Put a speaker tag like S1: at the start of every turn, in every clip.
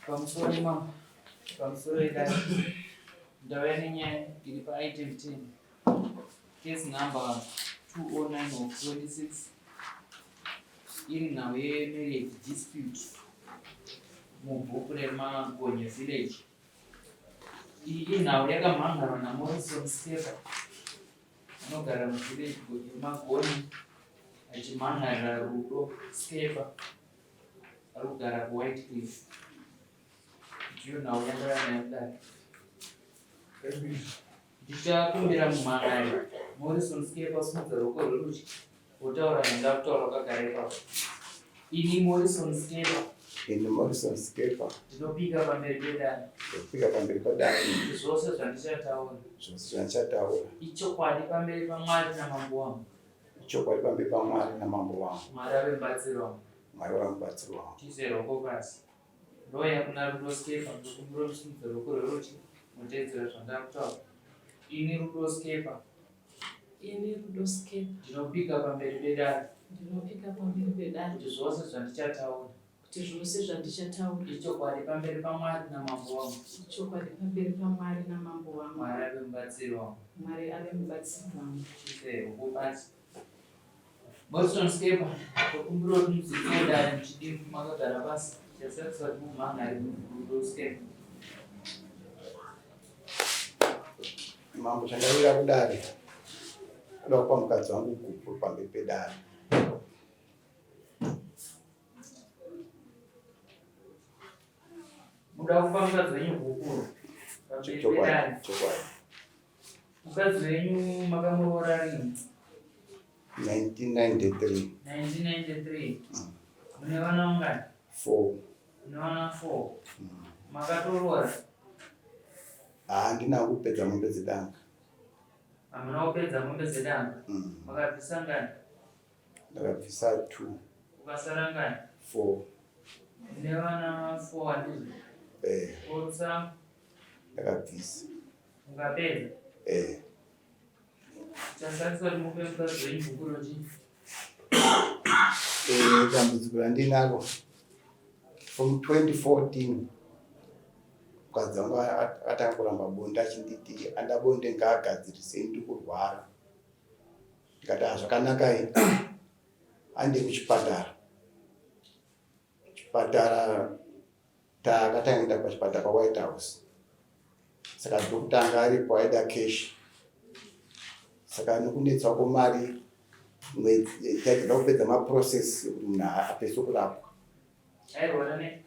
S1: Pamusoro imambo, pamusoro idai. Ndauya nenyaya iri paitem 10. Case number 209 of 26 iri nhau yemarriage dispute mubhuku remagonye village. Iyi inhau yakamhangarwa naMorrison Skepa anogara muvillage yemagonye achimhangarira Rudo Skepa ari kugara kuWhite Cliff. Ndiyo nhau yandauya nayo kudare. Ndichakumbira mumhan'ari Morrison Skepa simudza ruoko rwerudyi wotaura zvandava kutaura wakagara ipapo. Ini Morrison Skepa.
S2: Ini Morrison Skepa.
S1: Ndinopika pamberi pedare.
S2: Ndinopika pamberi pedare.
S1: Kuti zvose zvandichataura.
S2: Zvose zvandichataura.
S1: Ichokwadi pamberi paMwari namambo wangu.
S2: Ichokwadi pamberi paMwari namambo wangu.
S1: Mwari ave mubatsiri wangu.
S2: Mwari ave mubatsiri wangu.
S1: Tiise ruoko pasi. Ndouya kuna Rudo Skepa ndokumbira rusimudze ruoko rwerudyi muteedzere zvandakutaura. Ini Rudo Skepa.
S3: Ini Rudo Skepa.
S1: Ndinopika pamberi pedare.
S3: Ndinopika pamberi pedare.
S1: Kuti zvose zvandichataura.
S3: Kuti zvose zvandichataura.
S1: Ichokwadi pamberi paMwari namambo wangu.
S3: Ichokwadi pamberi paMwari namambo wangu.
S1: Mwari ave mubatsiri wangu.
S3: Mwari ave mubatsiri wangu.
S1: Tiise ruoko pasi. Morrison Skepa, tokumbira kuti mudzidzise dare muchidimbu makagara pasi. Chasakisa kuti mumhan'are Rudo Skepa.
S2: Mambo chandawira kudare kuda kupa mukadzi wangu gupuro pamberi pedare.
S1: Muda kupa mukadzi wenyu gupuro pamberi pedare.
S2: Chokwadi.
S1: Mukadzi wenyu makamuroora rini?
S2: 1993.
S1: 1993. Mune vana vangani?
S2: 4.
S1: Mune vana 4. Makatoroora?
S2: Handina kupedza mombe dzedanga.
S1: Hamuna kupedza mombe dzedanga?
S2: Mm.
S1: Makabvisa ngani?
S2: Ndakabvisa 2.
S1: Ukasara ngani?
S2: 4.
S1: Mune vana 4 handizvo?
S2: Eh.
S1: Otsa?
S2: Ndakabvisa.
S1: Mukapedza?
S2: Eh.
S1: Chasakisa kuti mupe mukadzi wenyu bhuku rochi?
S2: Eh, dambudziko randinaro from 2014 mukadzi wangu akatanga kuramba bonde achinditi anda bonde ngaagadzirise ndiri kurwara ndikati ah zvakanakai ande kuchipatara chipatara Takatanga kuenda pachipatara paWhite House saka doctor anga aripo aida cash saka nokunetswa kwemari taida kupedza maprocess ekuti munhu apese kurapwa.
S1: Airwara nei?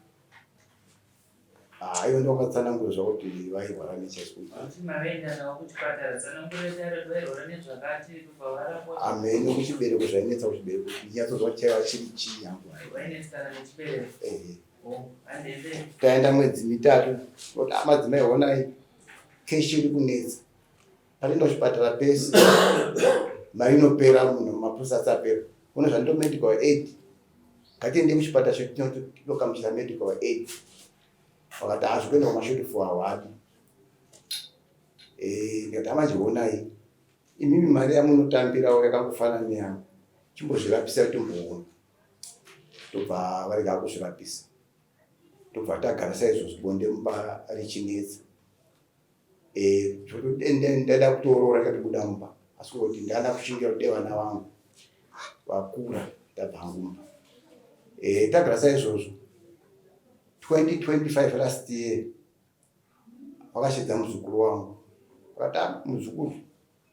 S2: Aiwa ndovakatsanangura zvavo kuti vairwara nechaizvo.
S1: Vanoti mavaenda navo kuchipatara tsanangura dare vairwara nezvakati ndobva varapwa.
S2: Hameno kuchibereko zvainetsa kuchibereko kuti ndinyatsonzwa kuti chaiva chiri chii hangu.
S1: Vainetsana nechibereko.
S2: Ehe. Taenda mwedzi mitatu kuti ah, madzimai honai keshi iri kunetsa patenda kuchipatara pese mari inopera munhu mapurisa asati apera une zvandito medical aid ngatiende kuchipatara chetinokamuchira medical aid vakati hazvi kuenda kwamashoti fo hawadi eh, ndikati amanje honai imimi mari yamunotambirawo yakangofanana neyangu chimbozvirapisa timboona Tobva varega kuzvirapisa tobva tagara saizvozvo bonde mumba richinetsa eh, ndaida kutooroora ndikatobuda mumba asi kungoti ndada kushingira kuti vana vangu vakura ndabva hangu mumba eh, tagara saizvozvo 2025 last year vakashedza muzukuru wangu vakati ah, muzukuru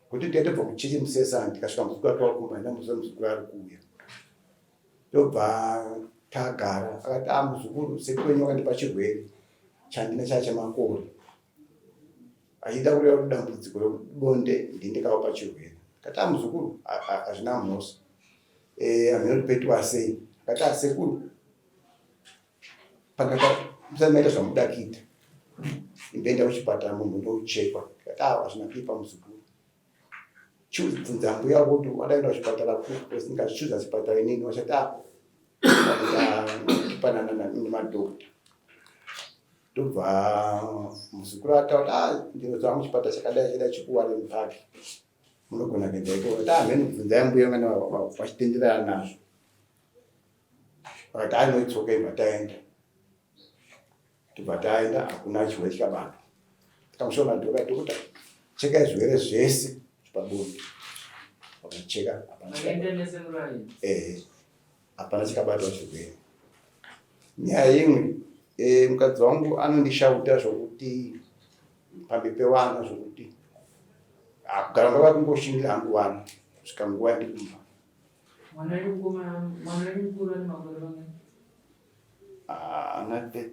S2: Kuti tete bva kuchechi musesa ndikasvika muzukuru atova kumba ndamuziva muzukuru ari kuuya. Ndobva tagara akati ah muzukuru sekuru wenyu wakandipa chirwere chandina chaa chemakore. Achida kureva kuti dambudziko rebonde ndini ndakavapa chirwere. Akati ah muzukuru hazvina mhosva. Eh hameno kuti petwa sei. Akati ah sekuru Pakata musati maita zvamuda kuita imboenda kuchipatara munhu ndochekwa ndikati awa hazvina kuipa muzukuru bvunza mbuya wako kuti wadaenda kuchipatara kupi because ndikazvichuza chipatara inini wachati a kupanana nemadhokta ndobva muzukuru ataura a ah, ndinoziva muchipatara chakadai chadai chikuwarren park munogona kuenda ikoko ta hameno bvunzai mbuya vana vachitenderana nazvo Vakati ah no it's okay bva taenda. Tobva taenda, hakuna chirwere chikabatwa. Tikamushora dhokota, dhokota chekai zvirwere zvese zvepabonde. Vakacheka, hapana. Eh, hapana chikabatwa chirwere. Nyaya imwe, eh, mukadzi wangu anondishauta zvokuti pambi pewana zvokuti ah, kugara ndava kungoshingira hangu vana kusvika nguva yandikumba.
S1: Mwana wenyu mukomana, mwana wenyu mukuru ane makore mangani?
S2: Ah, ana 30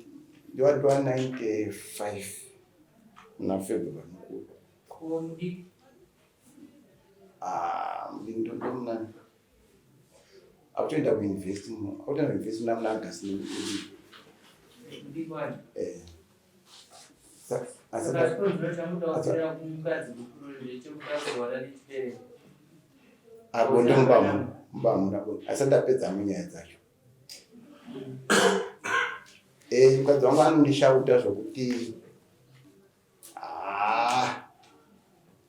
S2: ndiwa ndiwa 95 muna February mukuru.
S1: Ko mudiki?
S2: Ah, mudiki ndo muna akutoenda kuuniversity akutoenda kuuniversity muna muna August
S1: Mudiki wacho?
S2: Eh.
S1: Saka chikonzero chamuda kumukadzi mukuru ndechekuda kurwara nechibereko.
S2: Abonde mumba mumba bonde asati ndapedza munyaya dzacho. Eh, mukadzi wangu anondishauta zvokuti ah,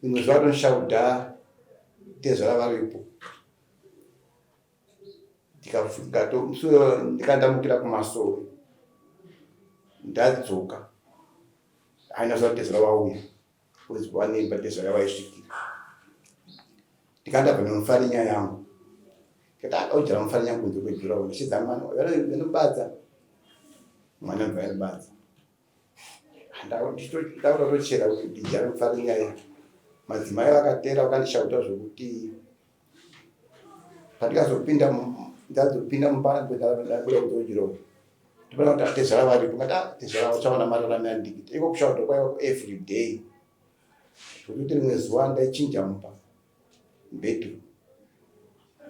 S2: rimwe zuva atondishauta tezvara varipo ndikandamukira kumasowe ndadzoka aina zuva tezvara vauya vanemba tezvara vaisvikira ndikandabva nemufarinya yangu ndikati akaujara mufarinya kunze kwejurawo ndichidza mwana vanobadza mwana ndobva yanobadza Ndakuda kutochera kuti ndijare mufarinya iyi. Madzimai vakatera vakandishauta zvekuti pandikazopinda ndazopinda mumba ndabuda kudzojiro ndipana kuti atezvara varipo ngati ah, tezvara vachaona mararame andikita iko kushauta kwaiva every day zvekuti rimwe zuva ndaichinja mumba bedroom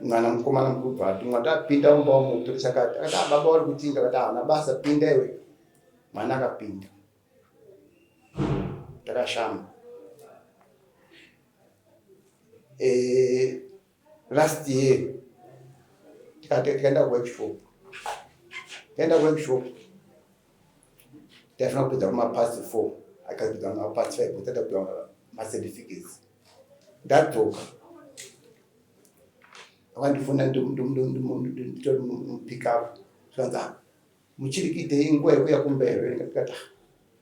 S2: mwana mukomana mukubva atumwa tapinda mumba umu tiri chakati akati ah, baba vari kuchinja akati haana basa pinda iwe mwana akapinda takashama eh, last year tikaenda kuworkshop tikaenda kuworkshop taifanira kupedza kumapast four akapedza kumapast five tata kupedza macertificates ndadzoka vakandifona nditori mupickup zvikanzi ah, muchiri kuitei inguva yekuya kumba here ndikati ah,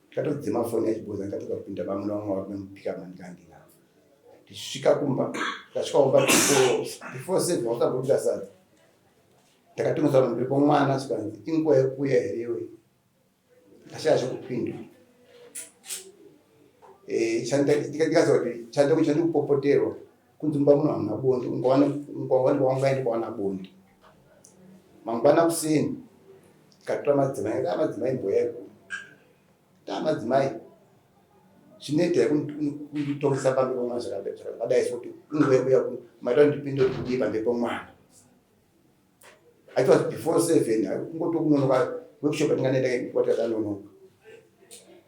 S2: ndikatodzima foni yachiboza ndikatoka kupinda vamwe vamwe varume mupickup mandikandinavo ndichisvika kumba ndasvika kumba before seven wakusabuda sadza ndakatongosa pamberi pomwana zvikanzi inguva yekuuya here iwe ndashaya zvekupindura eh, ndikaziva kuti chandikupopoterwa kunzi mumba muno hamuna bonde ungawane wangaende kwawana bonde mangwana kuseni ndikatora madzimai a madzimai mboya ikuno ta madzimai zvinoita kunditongesa pamberi pomwana zvakadai sokuti inguva yekuya maita ndipinde kuti kudii pamberi pomwana It was before 7 kungotokunonoka workshop yatinganenda nguva takanonoka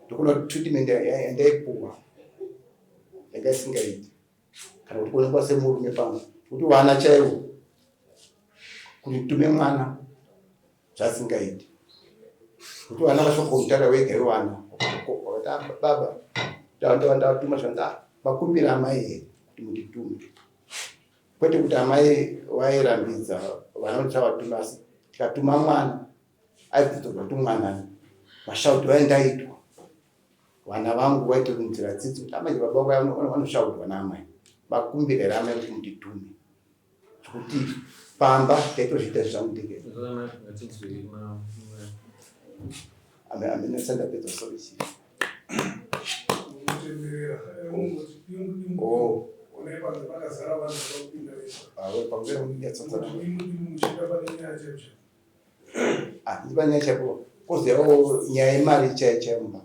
S2: ndokuna treatment yandaipuwa yanga isingaiti kana kuti kuonekwa semurume pamwe kuti vana chaivo kuti tume mwana zvasingaiti kuti vana vachokomutara wega iwana wakati ah, baba ndavatuma zvanzi ah, vakumbira amai here kuti munditume Kwete kuti amai vairambidza vana kuti tisavatuma asi tikatuma mwana aibvunzwa kuti mwanani mashauti vaindaitwa vana vangu vaitorinzira tsitsi kuti amai baba vako vanoshaudwa naamai vakumbira here amai kuti munditume zvekuti pamba taitozviita zvangu ndege amene sandapedza sorry chief Oh. Panyaya chaipo kozivawo nyaya yemari chaiyo chaiyo mumba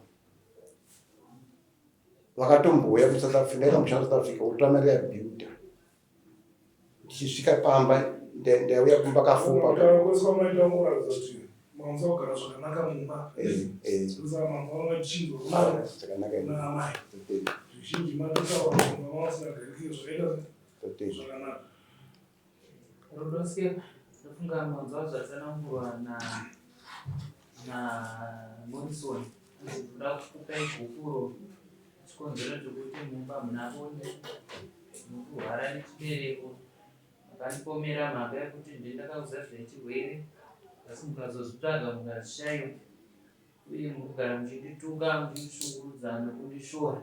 S2: vakatombouya kusouth africa ndaita mushando south africa kutora mari yabuilder ndichisvika pamba ndaiuya kumba kafupa
S1: Rudoske ndofunga manzwa zvatsanangurwa na na Morrison ndoda kukupai gupuro chikonzero chekuti mumba muna bonde nokurwara nechibereko makandipomera mhaka yekuti ndini ndakauza zvine chirwere asi mukazozvitsvaga mukazvishaiwa. Uye mukugara muchindituka, muchindishungurudza nekundishora.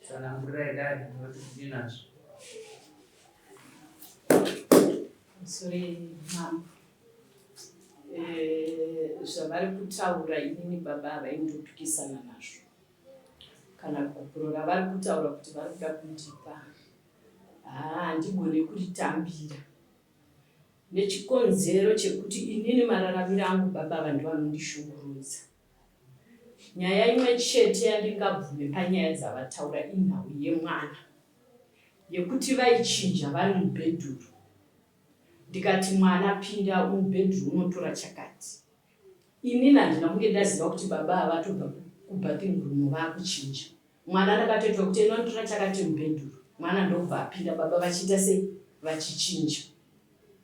S1: Tsanangurirai dare ndinoti kudii nazvo.
S3: Sorry mambo. Eh, zvavari kutaura inini baba havaindopikisana nazvo. Kana gupuro ravari kutaura kuti vari kuda kundipa haa handigone kuritambira. Nechikonzero chekuti inini mararamiro angu baba ava ndovanondishungurudza. Nyaya imwe chete yandingabvume panyaya dzavataura inhau yemwana yekuti vaichinja vari mubhedhuru ndikati mwana pinda mubhedhuru unotora chakati. Inini handina kunge ndaziva kuti baba ava vatobva kubathing room vakuchinja. Mwana ndakatoitwa kuti enda unotora chakati mubhedhuru mwana ndokubva apinda baba vachiita sei vachichinja.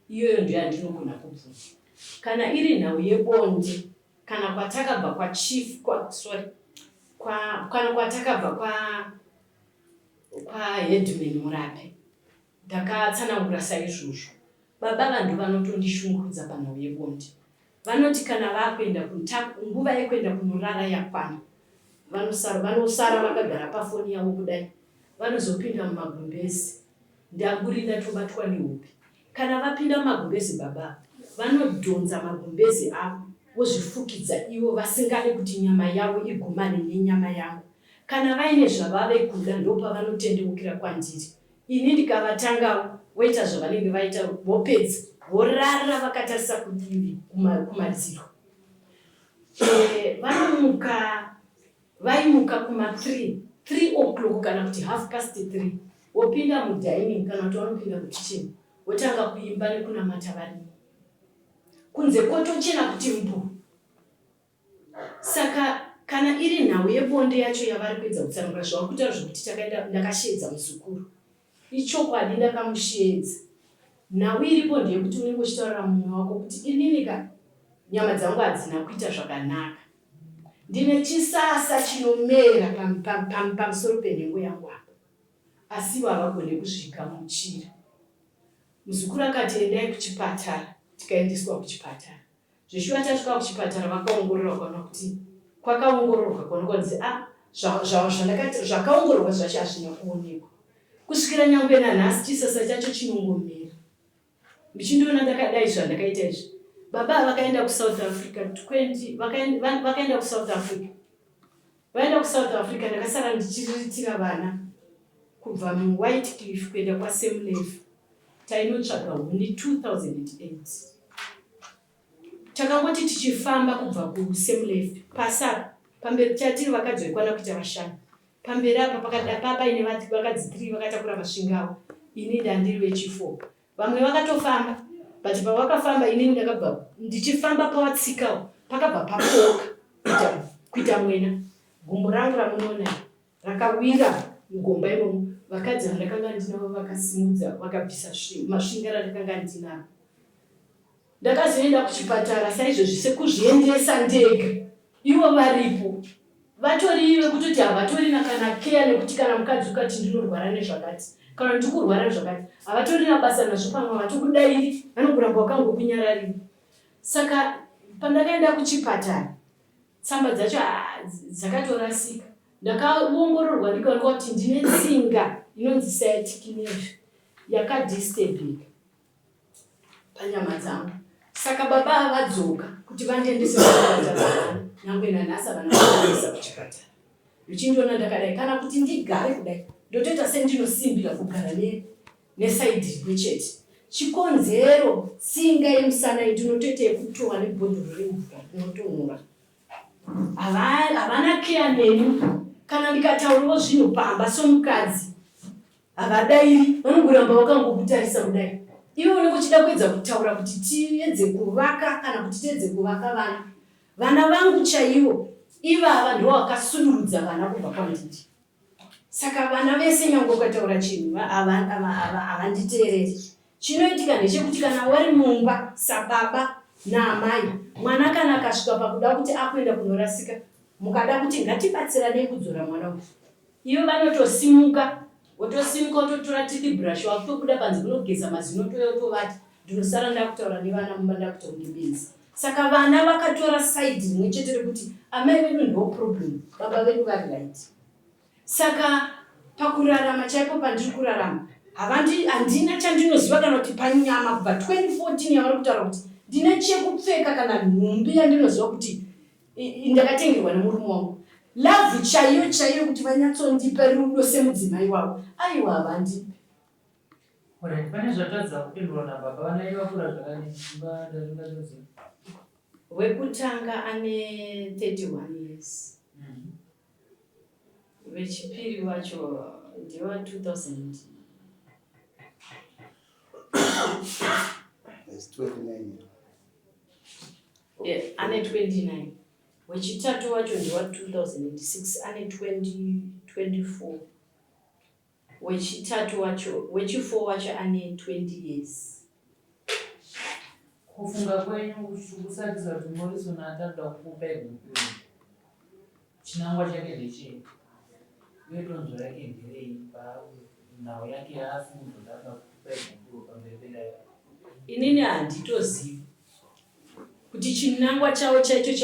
S3: Iyoyo ndiyo yandinogona kubvuma. Kana iri nhau yebonde kana kwatakabva kwachief kwa, sorry kwa, kana kwatakabva kwa kwaheadman Murape ndakatsanangura saizvozvo. Baba ava ndovanotondishungurudza panhau yebonde. Vanoti kana vakuenda nguva yekuenda kunorara yakwana vanosara vanosara vakagara pafoni yavo kudai vanozopinda mumagumbezi ndanguri ndatobatwa nehope. Kana vapinda mumagumbezi baba ava vanodhonza magumbezi avo vozvifukidza ivo vasingade kuti nyama yavo igumane nenyama yangu. Kana vaine zvavave kuda ndopavanotendeukira kwandiri ini ndikavatangawo voita zvavanenge vaita vopedza vorara vakatarisa kudivi kumadziro. Vanomuka vaimuka kuma 3 3 o'clock kana kuti half past 3 wopinda mudining kana kuti vanopinda mukitchen wotanga kuimba nekunamata varimo kunze kwotochena kuti mbu. Saka kana iri nhau yebonde yacho yavari kuedza kutsanangura zvavari kutaura zvekuti takaenda ndakasheedza muzukuru ichokwadi ndakamusheedza. Nhau iripo ndeyekuti unenge uchitaurira mumwe wako kuti inini ka nyama dzangu hadzina kuita zvakanaka. Ndine chisasa chinomera pamusoro penhengo yangu apa asi ivo havagone kuzvigamuchira. Muzukuru akati endai kuchipatara tikaendeswa kuchipatara. Zveshuwa tasvika kuchipatara vakaongorora vakaona kuti kwakaongororwa kuonekwa kunzi a zvakaongororwa zvacho hazvina kuonekwa. Kusvikira nyangwe nanhasi chisasa chacho chinongomera. Muchindiona ndakadai zvandakaita izvi. Baba vakaenda kuSouth Africa 20 vakaenda kuSouth Africa. Vaenda kuSouth Africa ndakasara ndichiriritira vana kubva muWhite Cliff kuenda kwaSam Levy. Tainotsvaga huni 2008. Takangoti tichifamba kubva kuSam Levy pasi apa pamberi tatiri vakadzi vaikwana kuita vashanu. Pamberi apa pakada paine vakadzi 3 vakatakura masvinga avo. Ini ndandiri wechi4. Vamwe vakatofamba but pavakafamba inini ndakabva ndichifamba pawatsikawo pakabva papooka kuita, kuita mwena. Gumbo rangu ramunoona rakawira mugomba imomo. Vakadzi vandakanga ndinavo vakasimudza vakabvisa masvinga randakanga ndinaro. Ndakazoenda kuchipatara saizvozvi sekuzviendesa ndega ivo varipo. Vatori vekutoti havatorina kana care nekuti kana mukadzi ukati ndinorwara nezvakati kana ndikurwara nezvakati havatorina basa nazvo pamwe havatokudairi vanongoramba vakangokunyararira. Saka pandakaenda kuchipatara tsamba dzacho dzakatorasika. Ndakaongororwa ndikaonekwa kuti ndine tsinga inonzi sciatic nerve yakadisturbika. panyama dzangu saka baba avadzoka kuti vandiendese kuchipatara nyangwe nanhasi havana kundiendesa kuchipatara ndichindiona ndakadai kana kuti ndigare kudai ndotoita sendinosimbira kugara nesaidi rimwe chete chikonzero tsinga yemusana iyi ndinotoita yekutova nebhodhoro remvura ndinotonhora havana keya neni kana ndikataurawo zvinhu pamba somukadzi Havadairi, vanongoramba vakangokutarisa kudai. Iwe unenge uchida kuedza kutaura kuti tiedze kuvaka kana kuti tiedze kuvaka vana. Vana vangu chaivo ivava ndivo vakasudurudza vana kubva kwandiri. Saka vana vese nyangwe ukataura chinhu havanditeereri. Chinoitika ndechekuti kana wari mumba sababa naamai, mwana kana akasvika pakuda kuti akuenda kunorasika, mukada kuti ngatibatsiranei kudzora mwana uyu, Ivo vanotosimuka wotosimuka wototora teeth brush wakutobuda panze kunogeza mazino wotouya wotovati ndinosara ndakutaura nevana mumba ndakuita kunge benzi. Saka vana vakatora side rimwe chete rekuti amai vedu ndo problem, baba vedu vari right. Saka pakurarama chaipo pandiri kurarama havandi handina chandinoziva kana kuti panyama kubva 2014 yavari kutaura kuti ndine chekupfeka kana nhumbi yandinoziva kuti ndakatengerwa nemurume wangu. Love chaiyo chaiyo kuti vanyatsondipa rudo semudzimai wavo aiwa havandipi.
S1: Alright, pane zvatadza kupindurwa nababa vana venyu vakura zvakadii ndingatoziva.
S3: Wekutanga ane 31 years. Vechipiri wacho ndewa 2000.
S2: It's 29.
S3: Yeah, ane 29. Wechitatu wacho ndewa 2006 ane 20, 24. Wechitatu wacho, wechi4 wacho ane 20 years.
S1: Kufunga kwenyu kusatidza kuti Morrison atadza kukupai gupuro chinangwa chake ndechei uye donzvo rake nderei panhau yake yaafunga kuti anoda kukupai gupuro pamberi pedare?
S3: Inini handitozivi kuti chinangwa chavo chaicho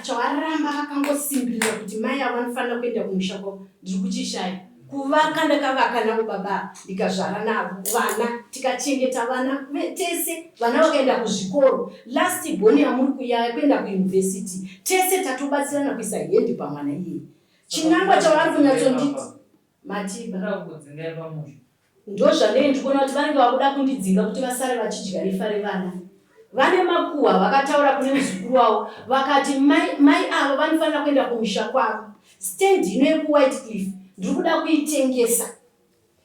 S3: chavaramba vakangosimbirira kuti mai avo vanofanira kuenda kumusha kwavo ndiri kuchishaya. Kuvaka ndakavaka navo baba ndikazvara navo vana tikachengeta vana tese vana vakaenda kuzvikoro last born yamuri kuyaya kuenda kuuniversity tese tatobatsirana kuisa hendi pamwana iyeye. Chinangwa chavari kunyatsonditi matiba.
S1: Kuda kukudzingai pamusha.
S3: Ndozvandenge ndikuona kuti vanenge vakuda kundidzinga kuti vasare vachidya rifa revana. Vane makuhwa vakataura kune muzukuru wavo vakati mai, mai avo vanofanira kuenda kumusha kwavo. Stand ino yekuWhitecliff ndiri kuda kuitengesa.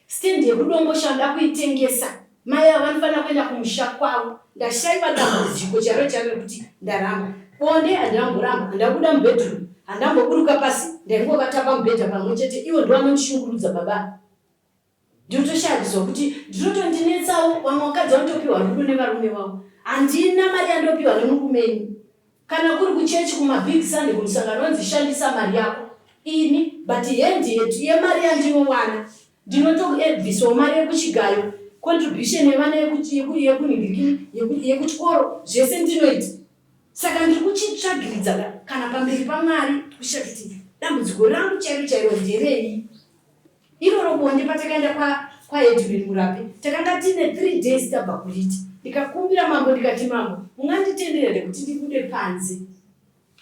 S3: Stand yekuDombosha ndoda kuitengesa. Mai avo vanofanira kuenda kumusha kwavo. Ndashaiwa dambudziko chairo chairo rekuti ndaramba. Bonde handina kumboramba, handina kubuda mubedroom, handina kumboburuka pasi, ndaingovata pamubhedha pamwe chete. Ivo ndovanondishungurudza baba. Ndinotoshaya kuziva kuti ndinotondinetsawo vamwe vakadzi vanotopiwa rudo nevarume vavo. Handina mari yandopiwa nemurume ini. Kana kuri kuchechi kumabig Sunday kumusangano vanzi shandisa mari yako. Ini but hand yetu yemari yandinowana ndinotobvisawo mari yekuchigayo, contribution yevana yekunhingirikini, yekuchikoro zvese ndinoita. Saka ndiri kuchitsvagiridza kana pamberi paMwari kusvika kuti dambudziko rangu chairo chairo nderei. Iroro bonde patakaenda kwa kwaHeadman Murape takanga tiine 3 days tabva kuRiti ndikakumbira mambo ndikati mambo munganditendera here kuti ndibude panze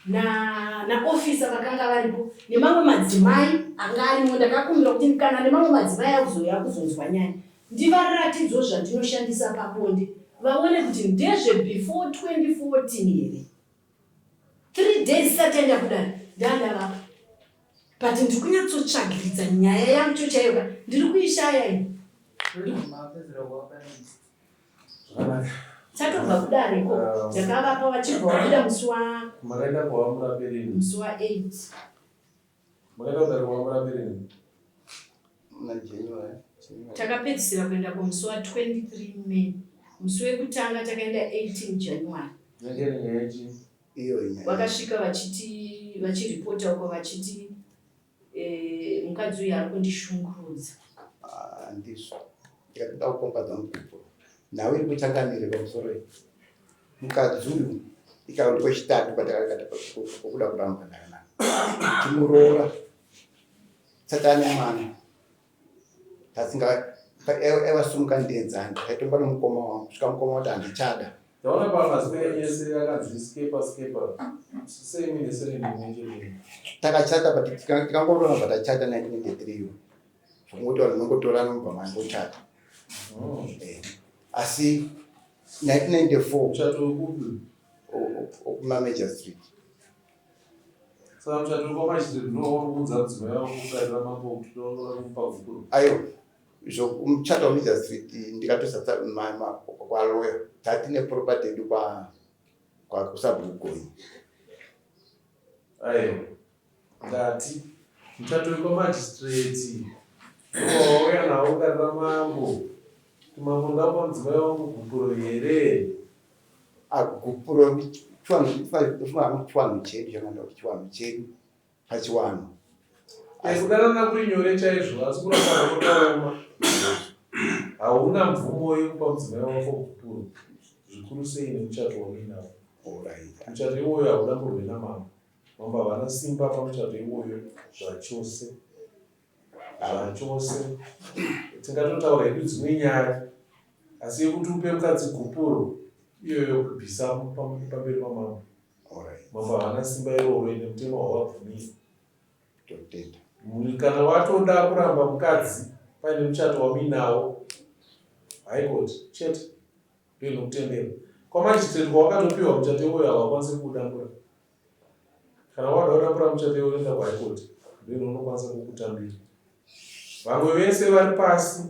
S3: na naofficer vakanga varipo nemamwe madzimai anga arimo ndakakumbira kuti kana nemamwe madzimai akuzouya kuzonzwa nyaya ndivaratidzo zvandinoshandisa pabonde vaone kuti ndezve before 2014 here 3 days isati yaenda kudare ndandavapa but ndiri kunyatsotsvagiridza nyaya yangu chaiyo ka ndiri kuishaya ini tatobva kudare ko ndakavapa vachibva vabuda musi wa
S4: makaenda kwavamuraperini
S3: musi wa 8
S4: makaenda kudare kwavamuraperini
S2: Muna January. January.
S3: Takapedzisira kuenda ko musi wa 23 May. Musi wekutanga takaenda 18 January.
S4: Yanga iri nyaya yechii?
S2: Iyo inyaya.
S3: Vakasvika vachiti vachiripota uko vachiti eh, mukadzi uyu ari kundishungurudza.
S2: Ah, handizvo. Ndikatoda kukomba dzangu gupuro. Nhau iri kuchangamire pamusoro iyi. Mukadzi uyu ikava ndikwechitatu kwatakakata kwekuda kuramba ndakanaka. Timuroora tisati ane mwana tasinga evasumuka ndenzani taitongwa nemukoma wangu kusvika mukoma wati handichada.
S4: Taona pamazita enyu ese akanzi skepa skepa sei muine surname imwe chete?
S2: Takachata but tikangoroorana but tachata 1993 iyo zvokungoti vanhu munongotorana mobva mangochata.
S4: Oh.
S2: Eh, asi 1994
S4: Muchato wekupi?
S2: okumaMajor Street.
S4: Saka muchato wekwaMajor Street ndiwo wauri kuudza mudzimai wako kudarira mambo kuti unoda kumupa gupuro?
S2: Aiwa, zvo muchato waMajor Street ndikatosa kwaloya tatine property yedu kwa kwa kusabhuku Gonye.
S4: Aiwa, ndati muchato wekwaMagistrate ndiwo wauya nawo kudarira mambo kuti mambo ndapa mudzimai wangu gupuro here?
S2: Ah, gupuro chiwanhu chiwanhu chiwanhu chedu chakanda kuti chiwanhu chedu pachiwanhu.
S4: Eh, kudanana kuri nyore chaizvo asi kurambana kwakaoma. Hauna mvumo yekupa mudzimai wako gupuro zvikuru sei nemuchato wauinawo. Muchato iwoyo haudamburwe namambo. Mambo havana simba pamuchato iwoyo zvachose. Zvachose. Tingatotaura hedu dzimwe nyaya asi yekuti upe mukadzi gupuro iyoyo kubvisa pamberi pamambo. Mambo havana simba iroro ende mutemo hawabvumiri.
S2: Totenda.
S4: Kana watoda kuramba mukadzi paine muchato wamuinawo High Court chete ndiyo inokutendera. KwaMagistrate kwawakatopiwa muchato iwoyo havakwanisi kuudambura. Kana wada kudambura muchato iwoyo unoenda kuHigh Court ndiyo inonokwanisa kukutambira. Vamwe vese vari pasi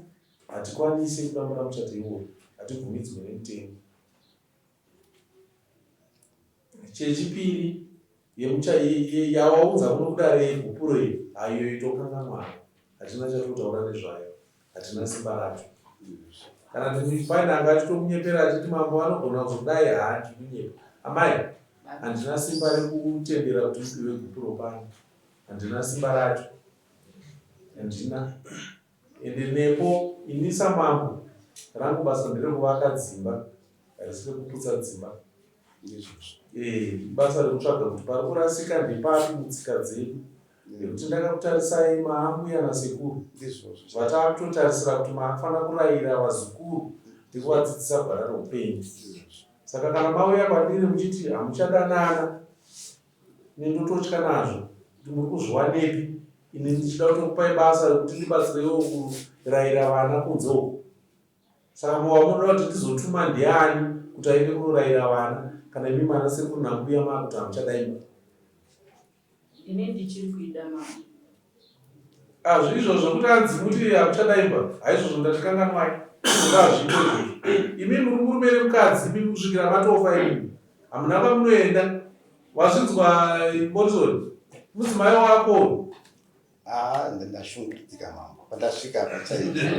S4: hatikwanisi kudambura muchato iwoyo, hatibvumidzwe nemutemo. Chechipiri yawaunza kuno kudare yegupuro iyi haiyo itokanganwayo hatina chatotaura nezvayo hatina simba racho kana paine anga achitokunyepera achiti mambo anogona kuzodai haandi kunyepa amai handina simba rekutendera kuti mupiwe gupuro pano handina simba racho handina Ende nepo ini samambo rangu basa nderekuvaka dzimba harisi rekuputsa dzimba.
S2: Ndizvozvo.
S4: Eh, ibasa rekutsvaga kuti pari kurasika ndepapi mutsika dzedu. Nekuti ndakakutarisai maambuya nasekuru.
S2: Ndizvozvo.
S4: Vatakutotarisira kuti maakufanira kurayira vazukuru nekuvadzidzisa gwara reupenyu.
S2: Ndizvozvo.
S4: Saka kana mauya kwandiri muchiti hamuchadanana, Ini ndototya nazvo kuti muri kuzviwanepi ini ndichida kutokupai basa rekuti ndibatsirewo kuraira vana kunze uko. Saka wamunoda kuti ndizotuma ndiani kuti aende kunoraira vana kana imi mana sekuru nambuya maakuti hamuchada imba?
S3: Ini ndichiri kuida mama.
S4: Hazvi izvozvo zvekuti anzi muti hamuchada imba haizvozvo ndatikanganwai ngazvipo izvozvo imi muri murume nemukadzi imi kusvikira matofa imi hamuna kwamunoenda wazvinzwa Morrison mudzimai wako
S2: Ah, ndashungurudzika mambo pandasvika apa chaipo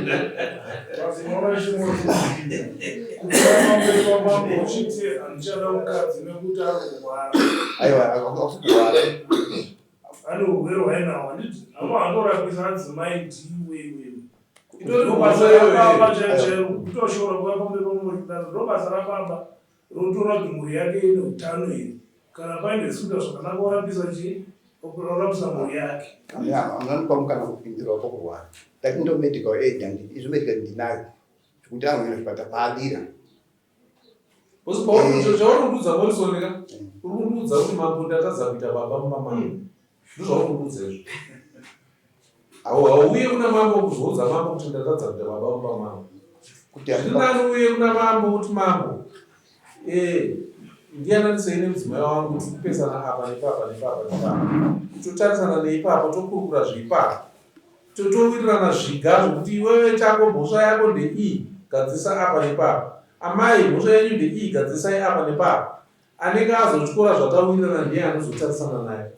S2: aiwa akusi kurwara
S5: ane urwere hwainawo handiti avo anorapisa adzimai ndiwe iwewe
S4: Itori
S5: ndo basa
S4: mhosva iyoyo
S5: rababa chairo chairo kutoshora kuva pamberi pamochidaro ndo basa rababa rotoona kuti mhuri yake ine utano here kana paine zvisikuita zvakanaka orapisa chii orapisa mhuri yake
S2: hamuna mukana kupindirwa pakurwara ndati ndo medical aid handiti izvo medical aid ndinayo zvekuti anoenda zvipatara paadira
S4: Chauri kundiudza Morrison ka uri kundiudza kuti mambo ndatadza kuita baba mumba mangu ndozvauri kundiudza izvo hauuye kuna mambo kuzoudza mambo kuti ndatadza kuita baba mumba mangu zviri nani uye kuna mambo kuti mambo eh, ndiyananisei nemudzimai wangu tiri kupesana apa nepapa nepapa nepapa totarisana neipapo tokurukura zveipapo Totowirirana zviga zvekuti iwewe chako mhosva yako ndeiyi gadzirisa apa nepapa. Amai mhosva yenyu ndeiyi gadzirisai apa nepapa. Anenge azotyora zvatawirirana ndiye anozotarisana naye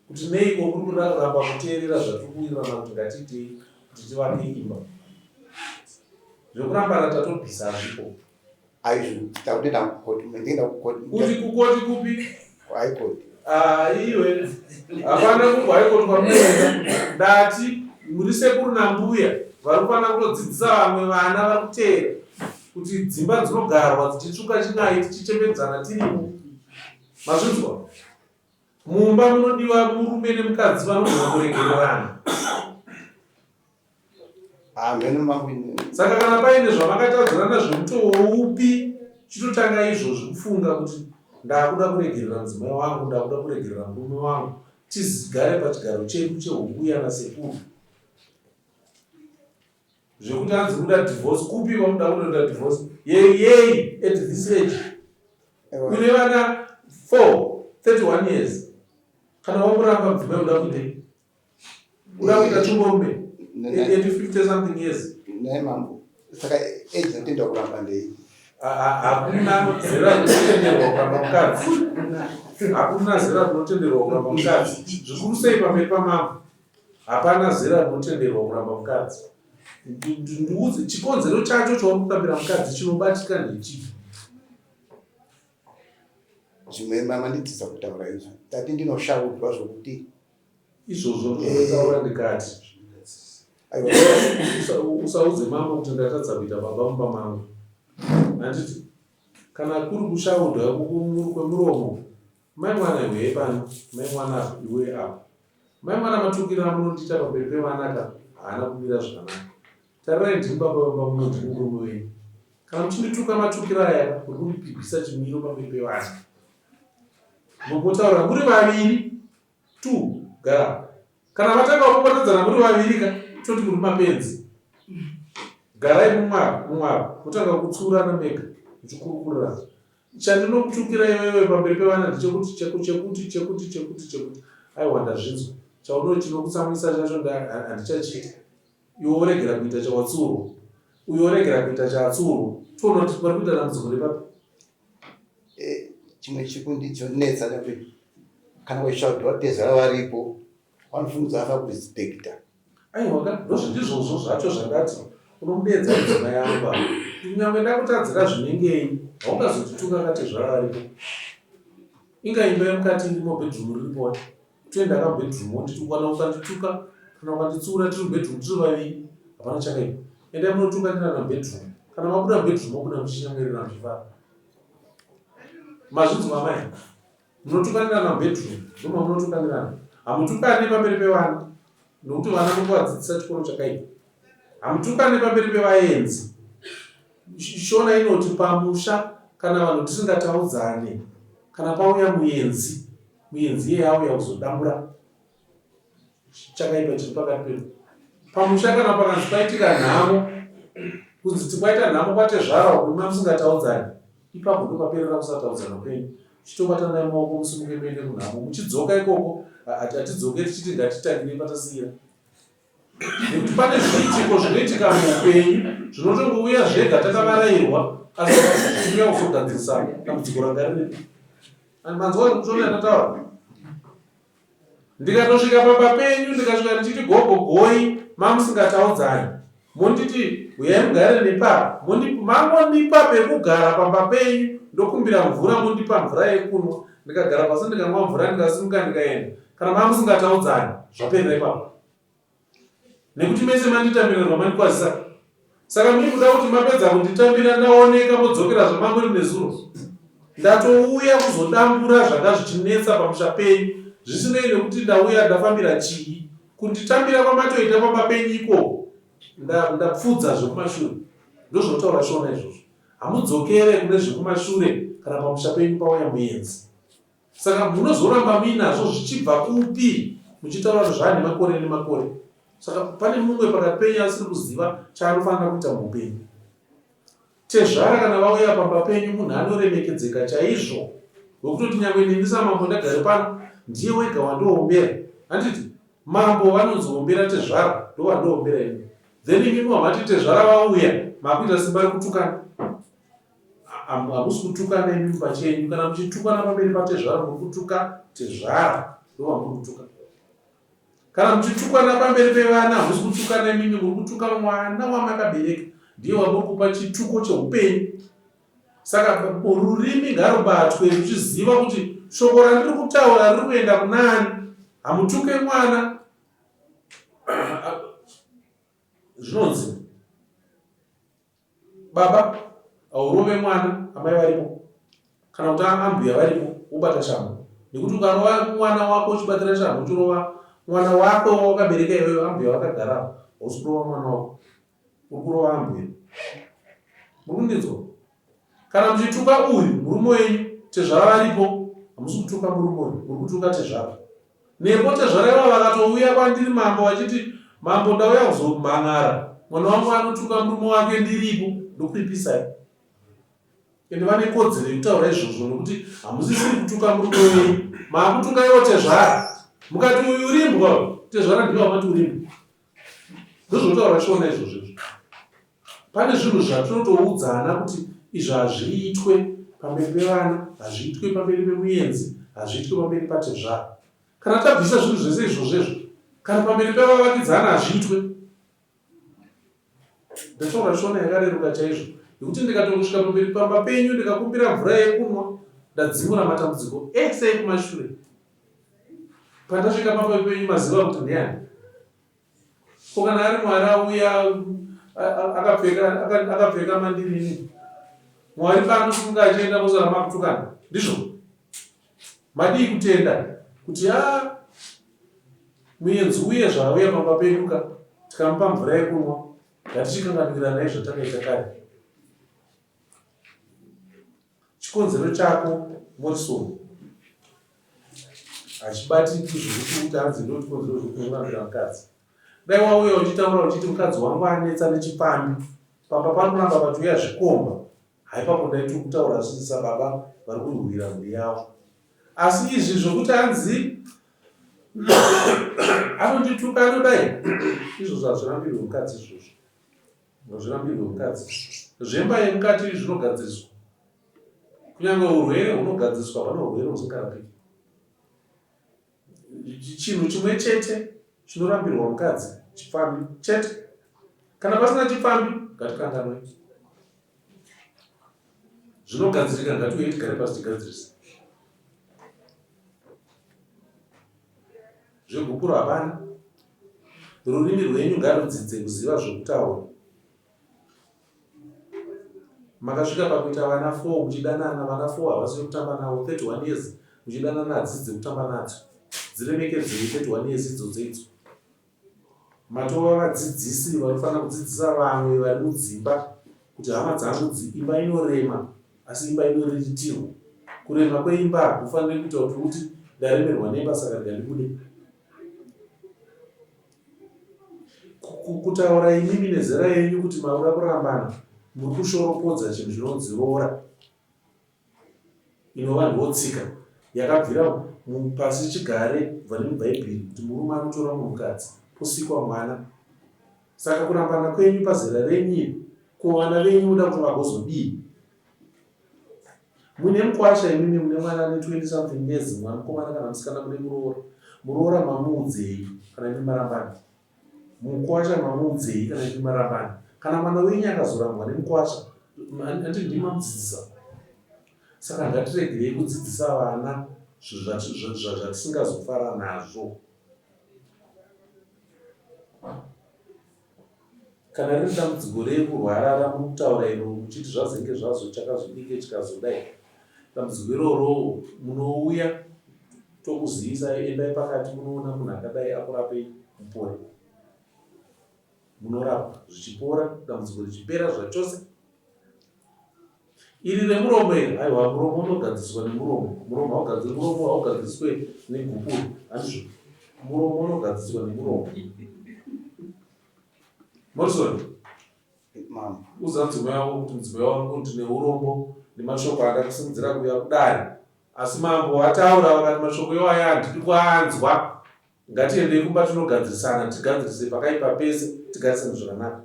S4: kuti neiko muri kuramba kuteerera zvatiri kuwirirana kuti ngatiitei kuti tivake imba. Zvekurambana tatobvisa hazvipo.
S2: Aizvo takutoenda kukoti ndinoenda kukoti.
S4: Kuti kukoti kupi?
S2: Kuhigh court.
S4: Ah, iwe hapana kuhigh court kwamunoenda. Ndati muri sekuru nambuya vari kufanira kutodzidzisa vamwe vana vari kuteera kuti dzimba dzinogarwa dzichitsvuka chin'ai tichichembedzana tirimo. Mazvinzwa? Mumba munodiwa murume nemukadzi vanogona kuregererana. Saka kana paine zvamakatadzirana zvemutoo upi, chitotanga izvozvi kufunga kuti ndakuda kuregerera mudzimai wangu, ndakuda kuregerera murume wangu, tigare pachigaro chedu chehumbuya nasekuru. Zvekuti hanzi kuda divorce, kupi kwamuda kunoita divorce? Yei yei at this age? Une vana 4, 31 years. Kana wamuramba mudzimai uda kuitei? Uda kuita tsvimborume at 50 something years.
S2: Naye mambo. Saka age inotenda kuramba ndei?
S4: Hakuna zera rinotenderwa kuramba mukadzi. Hakuna zera rinotenderwa kuramba mukadzi. Zvikuru sei pamberi pamambo. Hapana zera rinotenderwa kuramba mukadzi. Ndiudze chikonzero chacho chauri kurambira mukadzi chinobatika ndechipi?
S2: Zvimwe mandidzidza kutaura izvo. Ndati ndinoshaudwa zvokuti
S4: Izvozvo ndozvandataura ndikati usaudze mambo kuti ndatadza kuita baba mumba mangu handiti? Kana kuri kushaudha kwemuromo, mai mwana iwe pano, mai mwana iwe apo. Mai mwana matukiro amunondiita pamberi pevana ka haana kumira zvakanaka. Tarirai ndini baba vemba muno ndini murume wenyu. Kana muchindituka matukiro aya ka muri kundipigisa chimiro pamberi pevana. Mumbotaura muri vaviri two gara. Kana vatanga kupopotedzana muri vaviri ka toti muri mapenzi. Garai mumwe apa mumwe apa motanga kutsurana mega muchikurukurirana. Chandinokutukira iwewe pamberi pevana ndechekuti chekuti chekuti chekuti chekuti. Aiwa ndazvinzwa. Chauno chinokutsamwisa chacho handichachiita. Iwe woregera kuita chawatsurwa. Uyo woregera kuita chaatsurwa. Toona kuti pari kuita dambudziko repapi.
S2: Eh, chimwe chikundinetsa nekuti kana vachishaudhiwa tezvara varipo vanofungidzwa afa kurespecta.
S4: Aiwa ka ndozvindizvozvo zvacho zvandati unomudeedza mudzimai angu apa kunyangwe ndakutadzira zvinengei haungazondituka katezvara varipo inga imba yemukati irimo bedroom riripo wani toenda ka bedroom wonditi kana ukandituka kana ukanditsiura tiri mubedroom tiri vaviri hapana chakaipa endai munotukanirana mubedroom kana mabuda mubedroom mobuda muchinyamwirira muchifara mazvinzwa amai Munotukanirana mubedroom ndomamunotukanirana. Hamutukane pamberi pevana nokuti vana muri kuvadzidzisa chikoro chakaipa. Hamutukane pamberi pevaenzi. Shona inoti pamusha kana vanhu tisingataudzane kana pauya muenzi, muenzi iyeye auya kuzodambura chakaipa chiri pakati pedu pamusha kana pakanzi paitika nhamo kunzi tikwaita nhamo kwatezvara uku ima musingataudzani ipapo ndopaperera kusataudzana kwenyu chitobatanai maoko musimuke muende kunhamo muchidzoka ikoko hatidzoke tichiti ngatitangire patasiira nekuti pane zviitiko zvinoitika muupenyu zvinotongouya zvega takavarairwa asi tinouya kuzogadzirisa dambudziko ranga riripo manzwa zvekutoona ndataura Ndikatosvika pamba penyu ndikasvika ndichiti gogo goi mamusingataudzani monditi huyai mugare nepapa mangondipa pekugara pamba penyu ndokumbira mvura mondipa mvura yekunwa ndikagara pasi ndikamwa mvura ndikasimuka ndikaenda kana mamusingataudzani zvaperera ipapo nekuti mese manditambira zvamandikwazisa saka muri kuda kuti mapedza kunditambira ndaoneka modzokera zvamangori nezuro ndatouya kuzodambura zvanga zvichinetsa pamusha penyu zvisinei nekuti ndauya ndafambira chii kunditambira kwamatoita pamba penyu ikoko ndapfudza zvekumashure ndozvinotaura shona izvozvo hamudzokere kune zvekumashure kana pamusha penyu pauya muenzi Saka munozoramba muinazvo zvichibva kupi muchitaura kuti zvaane makore nemakore? Saka pane mumwe pakati penyu asiri kuziva chaanofanira kuita muupenyu. Tezvara kana vauya pamba penyu munhu anoremekedzeka chaizvo wekutoti nyangwe neni samambo ndagare pano ndiye wega wandoombera. Handiti mambo vanonzoombera tezvara ndovanoombera ini. Then imimi wamati tezvara vauya makuita simba rekutukana. Hamusi kutukana imi pachenyu kana muchitukana pamberi patezvara muri kutuka tezvara ndovamuri kutuka. Kana muchitukana pamberi pevana hamusi kutukana imimi muri kutuka mwana wamakabereka ndiye wamuri kupa chituko cheupenyu. Saka rurimi ngarubatwe ruchiziva kuti shoko randiri kutaura riri kuenda kunani. Hamutuke mwana zvinonzi Baba haurove mwana amai varipo kana kuti ambuya varipo wobata shamhu nekuti ukarova mwana wako uchibatira shamhu uchirova mwana wako wawakabereka iwewe ambuya vakagara hausi kurova mwana wako uri kurova ambuya muri kundinzwa kana muchituka uyu murume wenyu tezvara varipo hamusi kutuka murume uyu muri kutuka tezvara Nepo tezvara ivava vakatouya kwandiri mambo vachiti mambo ndauya kuzomhan'ara mwana wangu anotuka murume wake ndiripo ndokuripisai. Ende vane kodzero yekutaura izvozvo nekuti hamusisiri kutuka murume wenyu maakutuka ivo tezvara. Mukati uyu urimbwa tezvara ndivo vamati urimbwa. Ndozvotaura shona izvozvo izvo. Pane zvinhu zvatinotoudzana kuti izvi hazviitwe pamberi pevana, hazviitwe pamberi pemuenzi, hazviitwe pamberi patezvara. Kana tabvisa zvinhu zvese izvozvo izvo, kana pamberi pevavakidzani hazviitwe. Ndataura shona yakareruka chaizvo nekuti ndikatongosvika pamberi pamba penyu ndikakumbira mvura yekunwa ndadzimura matambudziko ese ekumashure. Pandasvika pamba penyu maziva kuti ndiani. Ko kana ari Mwari auya akapfeka akapfeka mandirini? Mwari paanosimuka achienda mosara makutukana. Ndizvo? Madii kutenda kuti a muenzi uye zvaauya pamba pedu ka tikamupa mvura yekunwa ngatichikanganwiranai zvatakaita kare. Chikonzero chako Morrison hachibatiki zvekuti uti hanzi ndo chikonzero zvekukurambira mukadzi. Dai wauya uchitaura uchiti mukadzi wangu anetsa nechipfambi pamba pari kuramba pachiuya zvikomba haipapo ndaiti kutaura sababa vari kurwira mhuri yavo. Asi izvi zvokuti hanzi anondituka anodai izvozvo hazvirambirwe mukadzi izvozvo. Hazvirambirwe mukadzi. Zvemba yemukati zvinogadziriswa. Kunyange urwere hunogadziriswa, hapana urwere husingarapiki. Chinhu chimwe chete chinorambirwa mukadzi chipfambi chete. Kana pasina chipfambi ngatikanganwe. Zvinogadzirika ngatiuye tigare pasi tigadzirise. Zvegupuro hapana. Rurimi rwenyu ngarudzidze kuziva zvokutaura. Makasvika pakuita vana 4 muchidanana, vana 4 havasi vekutamba navo, 31 years muchidanana hadzisi dzekutamba nadzo. Dziremekedzei 31 years idzodzo idzo. Matova vadzidzisi vanofanira kudzidzisa vamwe vari mudzimba kuti hama dzangu imba inorema asi imba inoriritirwa. Kurema kweimba hakufaniri kuita kuti uti ndaremerwa nemba saka rega ndibude. Kutaura imimi nezera yenyu kuti makuda kurambana muri kushoropodza chinhu chinonzi roora inova ndiwo tsika yakabvira pasi chigare kubva nemubhaibheri kuti murume anotora munhukadzi posikwa mwana. Saka kurambana kwenyu pazera renyu iri ko vana venyu moda kuti vagozodii? Mune mukwasha imimi mune mwana ane 20 something years mwana mukomana kana musikana mune muroora. Muroora mamuudzei kana imi marambana? Mukwasha mamuudzei kana imi marambana? Kana mwana wenyu akazorambwa nemukwasha anditi ndimi mamudzidzisa? Saka ngatiregerei kudzidzisa vana zvatisingazofara nazvo. Kana riri dambudziko rekurwara ramuri kutaura iro muchiti zvazenge zvazo chakazodike chikazodai, dambudziko iroro munouya tokuzivisai, endai pakati munoona munhu akadai akurapei mupore. Munorapwa zvichipora, dambudziko richipera zvachose. Iri remuromo iri, aiwa muromo unogadziriswa nemuromo. Muromo haugadziri muromo haugadziriswe negupuro. Handizvo. Muromo unogadziriswa nemuromo. Morrison.
S2: Mambo.
S4: Udza mudzimai wako kuti mudzimai wangu ndine urombo nemashoko andakusimudzira kuuya kudare. Asi mambo vataura vakati mashoko iwaya handidi kuanzwa. Ngatiendei kumba tinogadzirisana tigadzirise pakaipa pese tigarisane zvakanaka.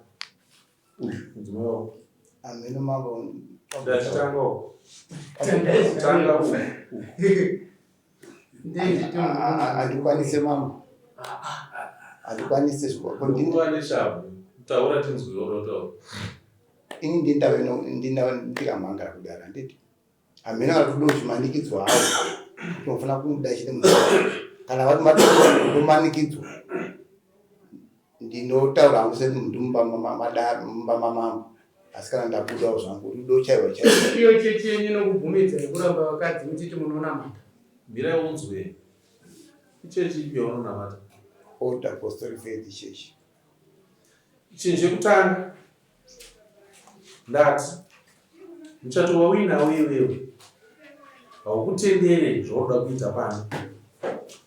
S4: Uyu mudzimai wako.
S2: Ameno mambo.
S4: Ndachitanga uku. Tanga uku.
S2: Handikwanise mambo. Handikwanise
S4: zvikwa. Neshamhu. Taura tinzwe urotaura.
S2: Ini ndindave ndikamhangara kudara handiti. Hameno kana kuti unomanikidzwa hawo unofanira kumuda chete munhu kana vati matomanikidzwa ndinotaura hangu semunhu mumba mamambo asi kana ndabudawo zvangu rudo chaiwo chaiwo
S6: iyo chechi yenyu inokubvumidza yekuramba vakadzi muchiti munonamata
S4: mirai unzwe ichechi ipi yaunonamata
S2: Old Apostolic Faith Church
S4: Chinhu chekutanga ndati muchato wauinawo iwewe haukutendere zvaunoda kuita pano.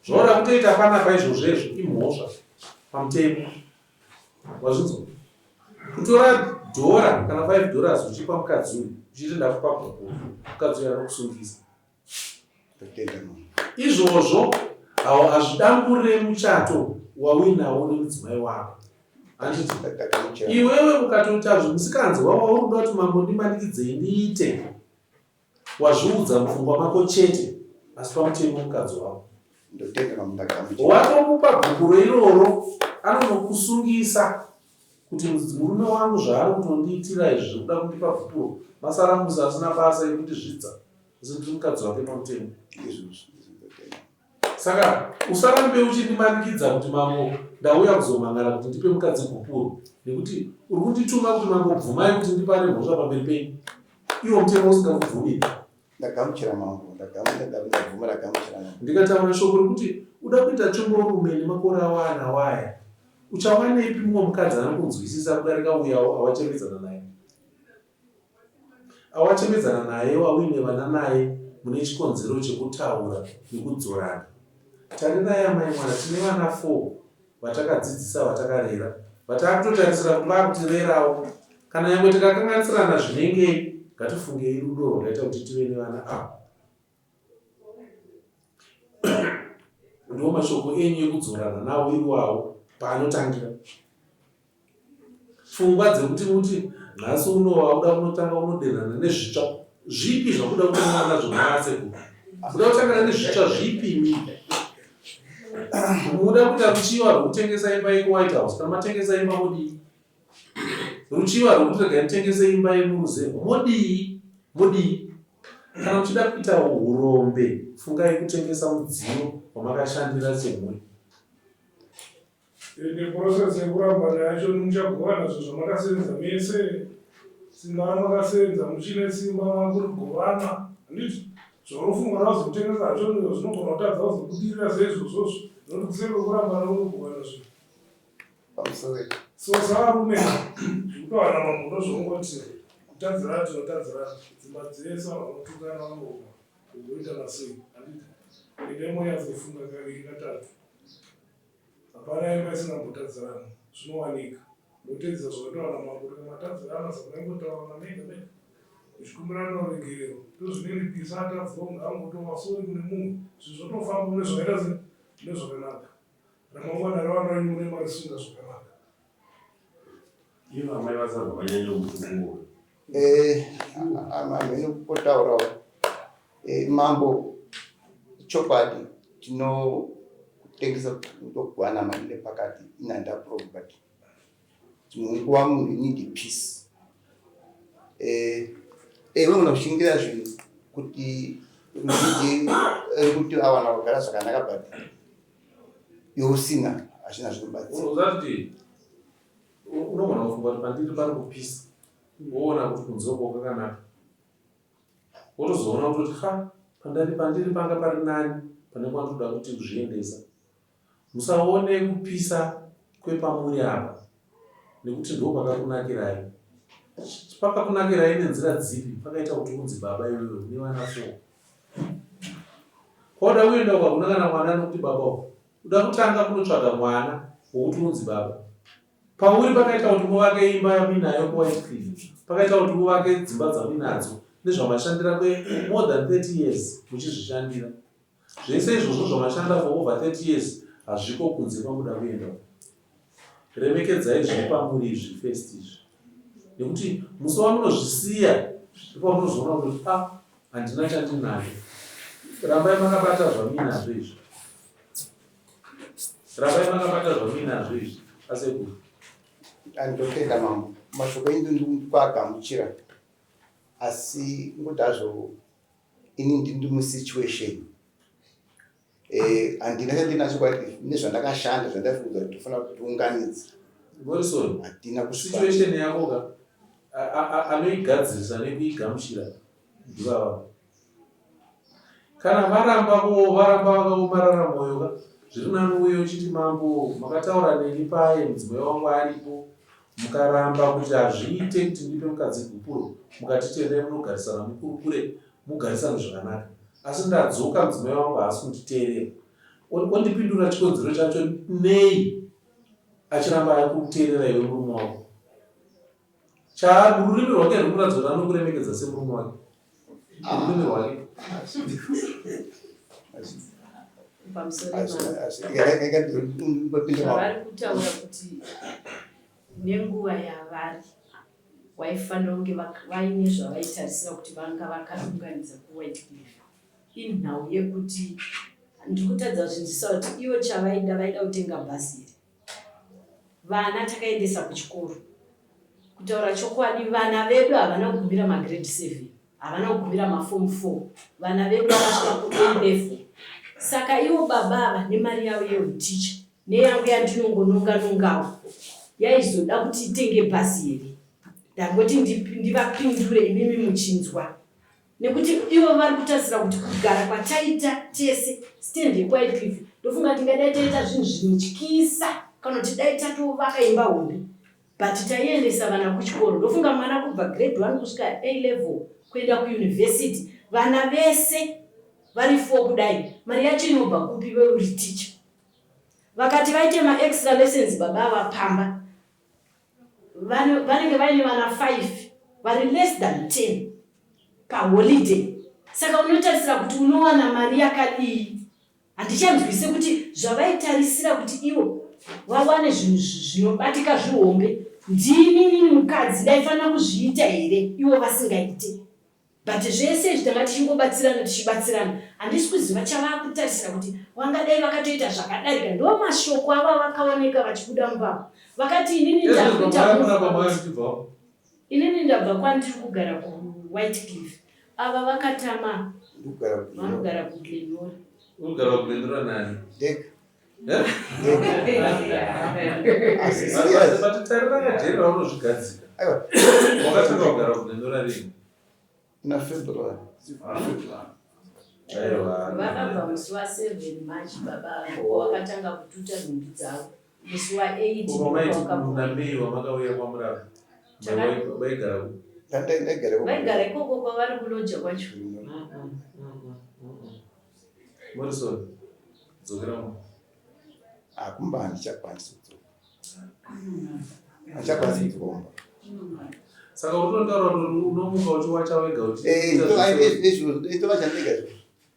S4: Zvaunoda kutoita panapa izvozvo izvo imhosva pamutemo. Wazvinzwa? Kutora dhora kana 5 dollars uchipa mukadzi uyu uchiti ndakupa gupuro, mukadzi uyu anokusungisa. Izvozvo hazvidambure muchato wauinawo nemudzimai wako. Handiti iwewe ukatoita zvemusikanzwa wauri kuda kuti mambo ndimanikidzei ndiite, wazviudza mupfungwa mako chete, asi pamutemo mukadzi wako watomupa gupuro iroro anonokusungisa kuti murume wangu zvaari kutondiitira izvi zvekuda kundipa gupuro masaramusi asina basa ekundizvidza Asi ndiri mukadzi wake pamutemo. Saka usarambe uchindimanikidza kuti mambo ndauya kuzomangara kuti ndipe mukadzi gupuro nekuti uri kundituma kuti mambo bvumai kuti ndipare mhosva pamberi penyu. Iwo mutemo usingakubvumiri.
S2: Ndagamuchira mambo, ndabvuma ndagamuchira mambo.
S4: Ndikataura shoko rekuti uda kuita tsvimborume nemakore awaanawo aya, uchawanepi mumwe mukadzi anokunzwisisa kudarika uya awachembedzana naye? Awachembedzana naye wauine vana naye mune chikonzero chekutaura nekudzorana. Tarirai amai mwana tine vana 4 vatakadzidzisa vatakarera vataakutotarisira kuti vakutirerawo kana nyangwe tikakanganisirana zvinengei ngatifungei rudo rwakaita kuti tive nevana ava. Ndiwo mashoko enyu ekudzorana nawo iwawo paanotangira. Pfungwa dzekuti muti nhasi uno wauda kunotanga unodenhana nezvitsva zvipi zvakuda kutangana nazvo mwana asekuru? Kuda kutangana nezvitsva zvipi imi? Muda kuita ruchiva rwekutengesa imba yekuWhite House, kana matengesa imba modii? Ruchiva rwekuti regai nditengese imba yemuruzevha modii? Modii? Kana muchida kuita hurombe fungai kutengesa mudziyo wamakashandira semhuri.
S5: Ende process yekurambana yacho muchagovana zvinhu zvamakasenza mese simba ramakasenza muchine simba makurigovana handiti zvaunofunga kuti azotengesa hacho zvinogona kutadza kuzobudirira seizvozvozvo nokuti kuseri kwekurambana unogovana zvinhu
S2: Pamusoro.
S5: So savarume zvekutowana mambo ndozvaungoti kutadzirana tinotadzirana dzimba dzese vanhu vanotukana vanorwa kugoitana sei handiti ende monyatsofunga kaviri katatu Hapana imba isina kumbotadzirana. Zvinowanika. Motedzera zvakataura namambo kuti kana matadzirana saka maingotaurana mega mega muchikumbirana ruregerero. Tozvininipisa atadzawo ngaangotova sorry kune mumwe. Zvinhu zvotofamba mune zvakaita se mune zvakanaka. Ramangwana revana venyu mune marisunga zvakanaka.
S7: Ivo amai vasabva vanyanya kutukuka.
S2: Eh, hameno kutaurawo. Eh, mambo chokwadi tinotengesa ndokugwana mari nepakati inanda problem but dzimwe nguva munhu you need peace. Eh, eh unogona kushingira zvinhu kuti ruzhinji rekuti awana kugara zvakanaka but iwe usina hazvina zvinobatsira.
S4: Unoziva kuti unogona kufunga kuti pandiri pari kupisa woona kuti kunze uko kwakanaka wotozoona kutoti ha pandari pandiri panga pari nani pane kwandinoda kuti kuzviendesa musaone kupisa kwepamuri apa nekuti ndo pakakunakirai pakakunakirai nenzira dzipi pakaita kuti unzi baba iwewe une vana four kwauda kuenda uko hakuna kana mwana anokuti baba uko uda kutanga kunotsvaga mwana wokuti unzi baba Pauri pakaita kuti muvake imba yamuinayo kuWhitecliff, pakaita kuti muvake dzimba dzamuinadzo nezvamashandira kwe more than 30 years muchizvishandira. Zvese izvozvo zvamashanda for over 30 years hazviko kunze kwamuda kuenda uko. Remekedzai zviri pamuri izvi first izvi. Nekuti musi wamunozvisiya ndipo pamunozoona kuti ah handina chandinacho. Rambai makabata zvamuinazvo izvi. Rambai makabata zvamuinazvo izvi asekuru.
S2: Andotenda mambo mashoko enyu ndikuagamuchira asi ngoda hazvo ini ndiri musituation eh, handina chandinacho kwati nezvandakashanda zvandaifunga kuti tofanira kuti tiunganidze
S4: Morrison,
S2: hatina kusvika
S4: situation yako ka anoigadzirisa nekuigamuchira ndivava. Kana varamba ko varamba vakaomarara moyo ka zviri nani uye uchiti mambo makataura neni paye mudzimai wangu aripo mukaramba kuti hazviite kuti ndipe mukadzi gupuro mukati tendai munogarisana mukurukure mugarisane zvakanaka asi ndadzoka mudzimai wangu haasi kunditeerera ondipindura chikonzero chacho nei achiramba akuteerera iwe murume wako Chaari rurimi rwake rwuri kuratidza kuti anokuremekedza semurume wake. Rurimi rwake.
S3: Pamusoro zvavari kutaura kuti nenguva yavari waifanira kunge vaine zvavaitarisira kuti vanga vakaunganidza kuWhitecliff inhau yekuti ndiri kutadza kuzvinzwisisa kuti ivo chavaida vaida kutenga bhazi here Vana takaendesa kuchikoro. Kutaura chokwadi vana vedu havana kugumira magrade 7, havana kugumira maform 4. Vana vedu vakasvika kuA level. Saka ivo baba ava nemari yavo yeuticha neyangu yandinongononga nongawo yaizoda kuti itenge bhazi here? Ndangoti ndivapindure imimi muchinzwa nekuti ivo vari kutarisira kuti kugara kwataita tese stand yekwaitliff ndofunga tingadai taita zvinhu zvinotyisa kana kuti dai tatovaka imba hombe but taiendesa vana kuchikoro ndofunga mwana kubva grade one kusvika a level kuenda kuuniversity vana vese vari four kudai mari yacho inobva kupi veuri teacher vakati vaite maextra lessons baba ava pamba vanenge vaine vana 5 vari less than 10 paholiday saka unotarisira kuti unowana mari yakadii handichanzwise kuti zvavaitarisira kuti ivo vawane zvinhu zvinobatika zvihombe ndini nini mukadzi ndaifanira kuzviita here ivo vasingaite But zvese izvi tanga tichingobatsirana tichibatsirana handisi kuziva chavakutarisira kuti wangadai vakatoita zvakadarika ndo mashoko ava vakaoneka vachibuda mubaba vakati inini ndakuita inini ndabva kwandiri kugara kuWhite Cliff ava vakatama vanogara kuGlenora.
S4: Unogara kuGlenora nani?
S2: Ndega.
S3: Vakabva musi wa 7 March baba avo wakatanga kututa nhumbi dzavo musi wa 8. Vaigara ikoko kwavari kuloja kwacho.
S4: Morrison, dzokera mu.
S2: Ah, kumba handichakwanisi kudzoka. Handichakwanisi kudzoka kumba.
S4: Saka uri kutotaura kuti unomuka uchiwacha wega uchi.
S2: Eh, nditowacha ndega.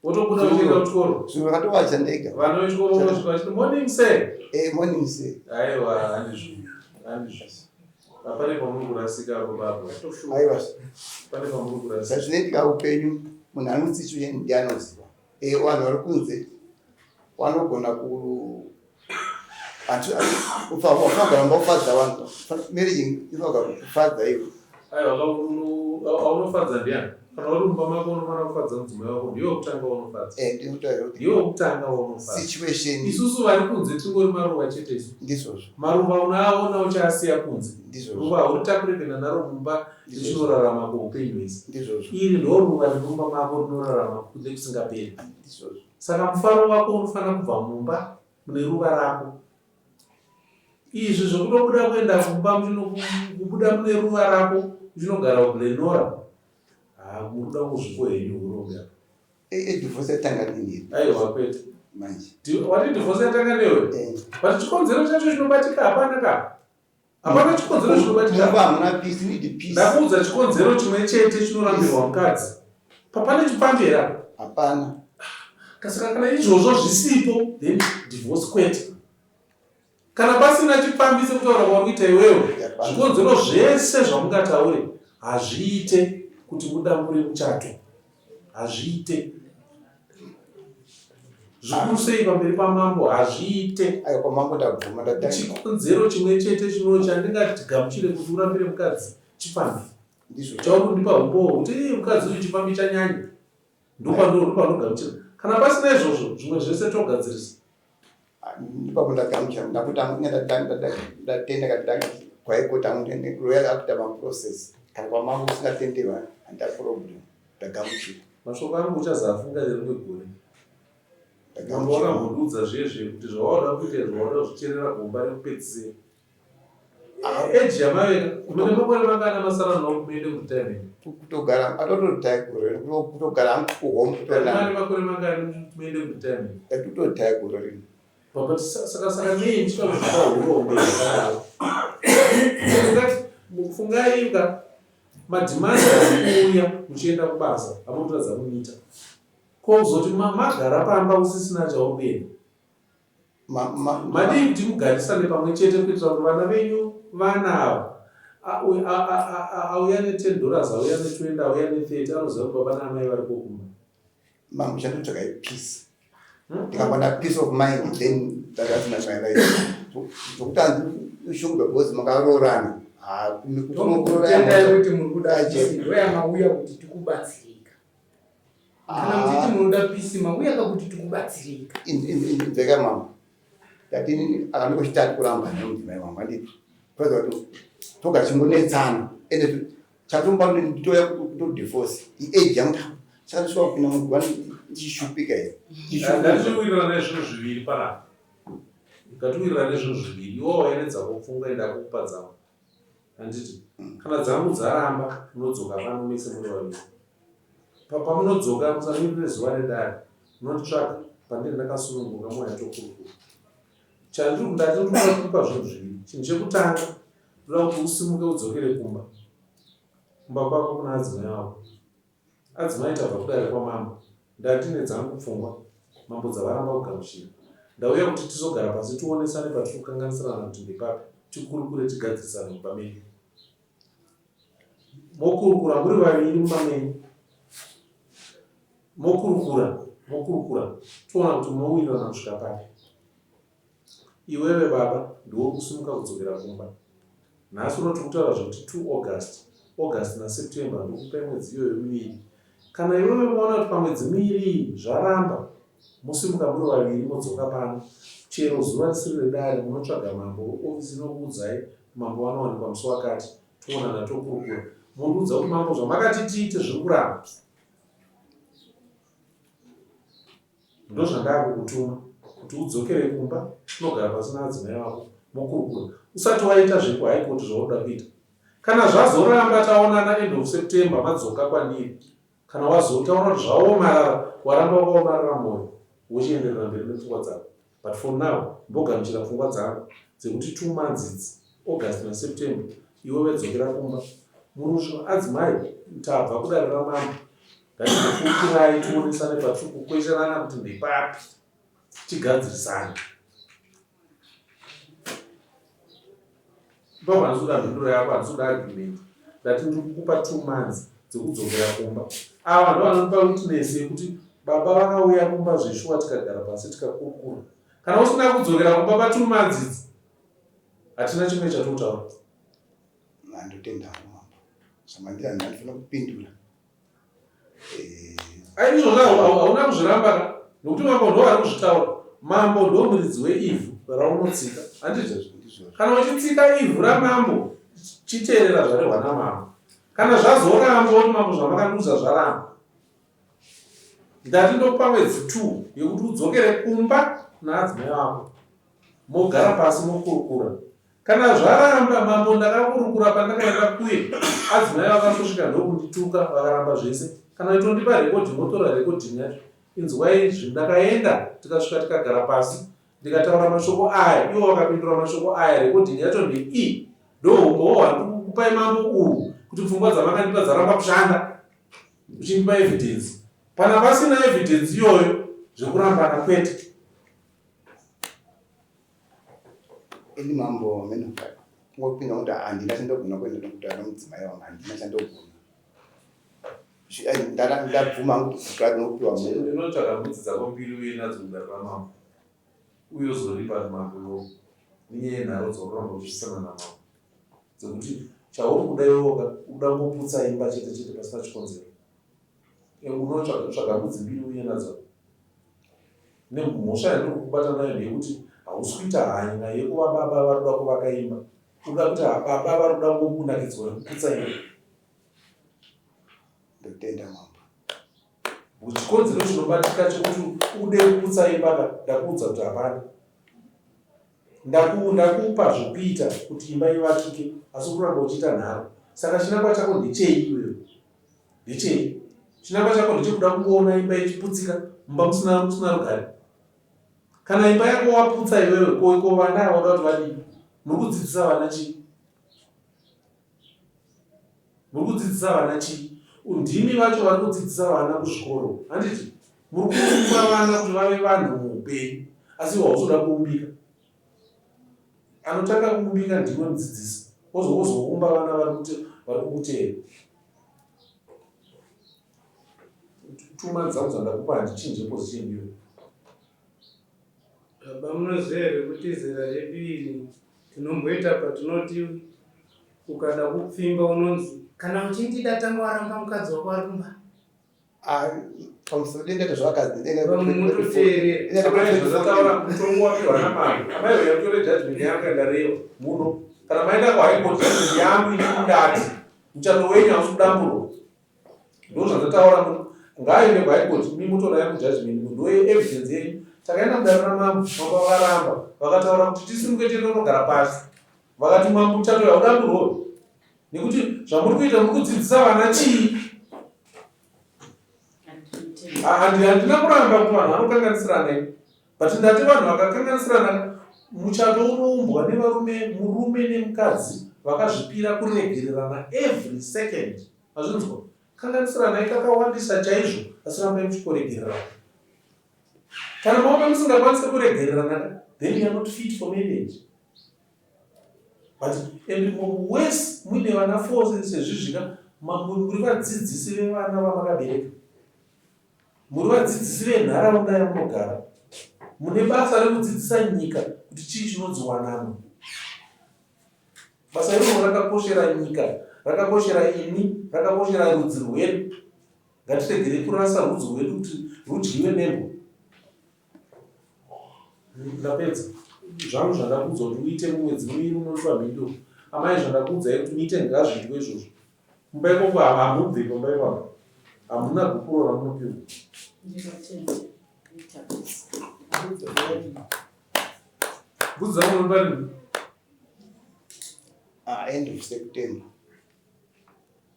S4: Wotobuda uchienda kuchikoro.
S2: Zvinhu zvakatowacha ndega.
S4: Vana vechikoro vosvika vachiti morning sir.
S2: Eh, morning sir.
S4: Aiwa, handizvo. Handizvo. Pane pamuri kurasika apo baba.
S2: Aiwa.
S4: Pane pamuri kurasika.
S2: Zvinoitika upenyu munhu anotsi ndiye anoziva. Eh, vanhu vari kunze vanogona ku ufanira kufadza vanhu marriage inofanira kufadza iwe.
S4: Aiwa, aunofadza ndiani? Kana uri mumba mako unofanira kufadza mudzimai wako, ndiwe wekutanga waunofadza.
S2: Eh, ndinotaura kuti
S4: ndiwe wekutanga waunofadza.
S2: Situation.
S4: Isusu vari kunze tingori maruva chete isu.
S2: Ndizvozvo.
S4: Maruva unoaona uchaasiya kunze.
S2: Ndizvozvo.
S4: Ruva hauritakure kuenda naro mumba richinorarama kweupenyu hwese.
S2: Ndizvozvo.
S4: Iri ndoruva riri mumba mako rinorarama kunze kusingaperi.
S2: Ndizvozvo.
S4: Saka mufaro wako unofanira kubva mumba mune ruva rako. Izvi zvekutobuda kuenda kumba kubuda mune ruva rako uchinogara kuGlenora haa muri kuda kuzvipo henyu hurombe apa.
S2: Eh, eh, divorce yatanga nini?
S4: Aiwa kwete.
S2: Manje.
S4: Wati divorce yatanga newe?
S2: Eh.
S4: But chikonzero chacho chinobatika hapana ka. Hapana chikonzero chinobatika.
S2: Mumba hamuna peace, need peace.
S4: Ndakuudza chikonzero chimwe chete chinorambirwa mukadzi. Papane chipfambi here apa?
S2: Hapana.
S4: Saka kana izvozvo zvisipo then divorce kwete. Kana pasina chipfambi sekutaura kwauri kuita iwewe, zvikonzero zvese zvamungataure hazviite kuti mudambure muchato. Hazviite. Zvikuru sei pamberi pamambo hazviite.
S2: Aiwa kwamambo ndabvuma ndadai.
S4: Chikonzero chimwe chete chino chandingatigamuchire kuti urambire mukadzi chipfambi.
S2: Ndizvo.
S4: Chauri kundipa umbowo kuti iye mukadzi uyu chipfambi chanyanya. Ndopanogamuchira. Kana pasina izvozvo zvimwe zvese togadzirisa.
S2: Ipapo ndagamuchira ndatenda kati kwaikota royal akuita maprocess kana kwamambo usingatenderwa handita problem ndagamuchira.
S4: Mashoko angu uchazafunga nerimwe gore. Mambo wakambondiudza zviye zviye kuti zvawauda kuita izvi wauda kuzvicherera gomba rekupedzisira. Age yamaveka mune makore mangana masara nawo muende kuretirement?
S2: Kutogara atotoretire gore kutogara hangu kuhome
S4: kutoona. Makore mangani muende kuretirement?
S2: Atotoretire gore rino.
S4: Baba saka saka nei ndichida kuzvipa hurombe zvakadaro? Fungai ka madhimandi ari kuuya muchienda kubasa amurikutadza kumita. Ko kuzoti magara pamba usisina chauri kuenda? Madii kuti mugarisane pamwe chete kuitira kuti vana venyu vana ava auya ne 10 dollars auya ne 20 auya ne 30 anoziva kuti baba naamai variko kumba.
S2: Mambo chandotsvaga ipeace. Ndikawana peace of mind then that's my, my life. Zvokuti hanzi ushungwe because makaroorana.
S6: Tendai kuti muri kuda peace ndoyamauya kuti tikubatsirika. Kana muchiti munoda peace mauya ka kuti tikubatsirika.
S2: Inzeka mama. Ndati akandikochitati kuramba nemudzimai wangu anditi. Kwanza kuti Toga chingonetsana ende chatomba nditoya kutodivorce iage yangu chakasvika kupinda muguva ndichishupika
S4: here. Ndatiwirirana nezvinhu zviviri panapa. Ngatiwirirane nezvinhu zviviri. Iwe waine dzako pfungwa enda kukupa dzangu. Handiti? Kana dzangu dzaramba unodzoka pano mese muri vaviri. Pamunodzoka musamirire zuva redare. Munonditsvaka pandiri ndakasununguka mouya tokurukura. Chandiri ndati ndinoda kukupa zvinhu zviviri. Chinhu chekutanga ndoda kuti usimuke udzokere kumba. Kumba kwako kuna adzimai vako. Adzimai tabva kudare kwamambo. Ndandine dzangu pfungwa mambo dzavaramba kugamuchira. Ndauya kuti tizogara pasi tionesane patiri kukanganisirana kuti ndepapi tikurukure tigadzirisane mumba medu. Mokurukura muri vaviri mumba menyu. Mokurukura, mokurukura toona kuti munowirirana kusvika papi. Iwewe baba ndiwe uri kusimuka kudzokera kumba. Nhasi uno tiri kutaura zvekuti 2 August, August naSeptember ndokupai mwedzi iyoyo miviri. Kana iwewe maona kuti pamwedzi miviri iyi zvaramba, mosimuka muri vaviri modzoka pano. Chero zuva risiri redare munotsvaga mambo, ofisi inokuudzai mambo vanowanikwa musi wakati, toonana tokurukura. Mondiudza kuti mambo zvamakati tiite zviri kuramba. Ndozvandakukutuma kuti udzokere kumba unogara pasi naadzimai vako mokurukura usati waita zveku high court zvaunoda kuita. Kana zvazoramba taonana end of September madzoka kwandiri kana wazotaona kuti zvaomarara waramba wakaomarara moyo wochienderera mberi nepfungwa dzako but for now mbogamuchira pfungwa dzangu dzekuti two months idzi August naSeptember iwe wedzokera kumba murusvo adzimai tabva kudare ramambo Ngatimbokurukurai tionesane patiri kukwesherana kuti ndepapi tigadzirisane. Ipapo handisi kuda mhinduro yako, handisi kuda argument. Ndati ndiri kukupa two months dzekudzokera kumba. Ava ndo vanondipa witness yekuti baba vakauya kumba zveshuwa tikagara pasi tikakurukura. Kana usina kudzokera kumba pa two months idzi, hatina chimwe chatotaura.
S2: Ndotenda hangu mambo. Zvamandira ndinofanira kupindura.
S4: Ai izvozvo hauna kuzviramba ka nokuti mambo ndo vari kuzvitaura. Mambo ndo muridzi weivhu raunotsika. Handizvo? Kana uchitsika ivhu ramambo chiteerera zvarehwa namambo. Kana zvazoramba woti mambo zvamakandiudza zvaramba. Ndati ndokupa mwedzi 2 yekuti udzokere kumba naadzimai vako. Mogara pasi mokurukura. Kana zvaramba mambo ndakakurukura pandakaenda kuye adzimai vakasvosvika ndokundituka vakaramba zvese kana itondipa recording motora recording yacho inzwai izvi ndakaenda tikasvika tikagara pasi ndikataura mashoko aya ivo vakapindura mashoko aya recording yacho ndeiyi ndohumbowo hwandikukupai mambo uhu kuti pfungwa dzamakandipa dzaramba kushanda uchindipa evidence pana pasina evidence iyoyo zvekurambana kwete
S2: Ini mambo meno kungopinda kuti handina chandogona kuenda nokutaura nomudzimai wangu handina chandogona. Ndabvuma hangu kuti bhuku rinopiwa
S4: munhu. Unotsvaga mbudzi dzako mbiri uye nadzo mudare ramambo uye uzoripa mambo iwowo nenyaya yenharo dzauroramba uchisana namambo dzekuti chauri kuda iwoka uda kungoputsa imba chete chete pasina chikonzero. Unotsvaga mbudzi mbiri uye nadzo Nemhosva yandiri kukubata nayo ndeyekuti hausi kuita hanya yekuva baba vari kuda kuvaka imba. Unoda kuti baba vari kuda kungokunakidzwa nekuputsa imba.
S2: Ndotenda mambo.
S4: Chikonzero chinobatika chekuti ude kuputsa imba ka ndakuudza kuti hapana. Ndakupa zvekuita kuti imba ivakike asi uri kuramba uchiita nharo. Saka chinangwa chako ndechei iwewe? Ndechei? Chinangwa chako ndechekuda kungoona imba ichiputsika mumba musina musina rugare. Kana imba yako waputsa iwewe ko ko vana ava unoda kuti vadii? Muri kudzidzisa vana chii? Muri kudzidzisa vana chii? Ndimi vacho vari kudzidzisa vana kuzvikoro, handiti? Muri kuumba vana kuti vave vanhu muupenyu, asi iwe hausi kuda kuumbika. Anotanga kuumbika ndiwe mudzidzisi, wozoumba vana vari kukuteera. Tuma dzangu dzandakupa handichinje position iyoyo.
S6: Baba munoziva here kuti zera redu iri tinomboita patinoti ukada kupfimba unonzi kana uchindida tanga waramba mukadzi wako ari kumba.
S2: Ah, pamusoro denda zvakadzi denda
S6: mutoteerera
S4: mutongo wapiwa namambo amai uya mutore judgment yangu yandareva muno. Kana maenda kuHigh Court judgment yangu ini ndati muchato wenyu hausi kudamburwa. Ndozvandataura munhu ngaaende kuHigh Court imi motora yangu judgment munhu weye evidence yenyu. Takaenda mudare ramambo, mambo vakaramba vakataura kuti tisimuke tiende kunogara pasi. Vakati mambo muchato haudamburwe nekuti zvamuri kuita muri kudzidzisa vana chii? Handina kuramba kuti vanhu vanokanganisirana ini but ndati vanhu vakakanganisirana muchato unoumbwa nevarume murume nemukadzi vakazvipira kuregererana every second mazvinzwa kanganisiranai kakawandisa chaizvo asi rambai muchikoregererana kana maona musingakwanise kuregererana then youare not fit for marriage But and worse muine vana four sezvizvika muri vadzidzisi vevana vamakabereka muri vadzidzisi venharaunda yamunogara mune basa rekudzidzisa nyika kuti chii chinonzi wanano basa iroro rakakoshera nyika rakakoshera imi rakakoshera rudzi rwedu ngatiregerei kurasa rudzi rwedu kuti rudyiwe nembwa Ndapedza zvangu zvandakuudza kuti uite mumwedzi muviri unoitwa mhinduro. Amai zvandakuudzai kuti muite ngazviitwe izvozvo. Mumba ikoko hamubve pamba ipapo. Hamuna gupuro ramunopiwa. Mbudzi dzangu unopa rini?
S2: Ah, end of September.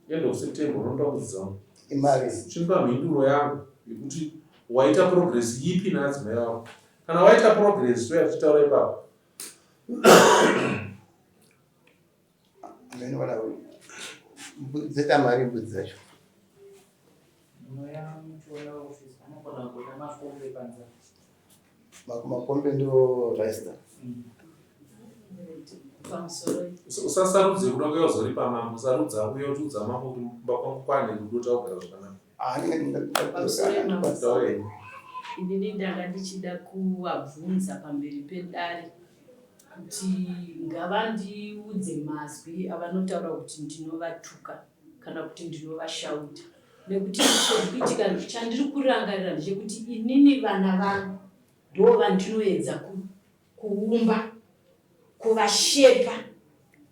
S4: End of September unoda kudzidza.
S2: Imari.
S4: Chimba mhinduro yangu yekuti waita progress yipi naadzimai vako. Kana waita progress toya tichitaura ipapo.
S2: Amene wana dzeta mari mbudzi dzacho. Makombe ndo rice.
S4: Usasarudze kuda kuya uzoripa mambo, sarudza uye utiudza mambo kuti mumba kwangu kwane rudo takugara zvakanaka.
S3: Inini ndanga ndichida kuvabvunza pamberi pedare kuti ngavandiudze mazwi avanotaura kuti ndinovatuka kana kuti ndinovashauta nekuti chiri kuitika chandiri kurangarira ndechekuti inini vana vangu ndo vandinoedza kuumba kuvashepa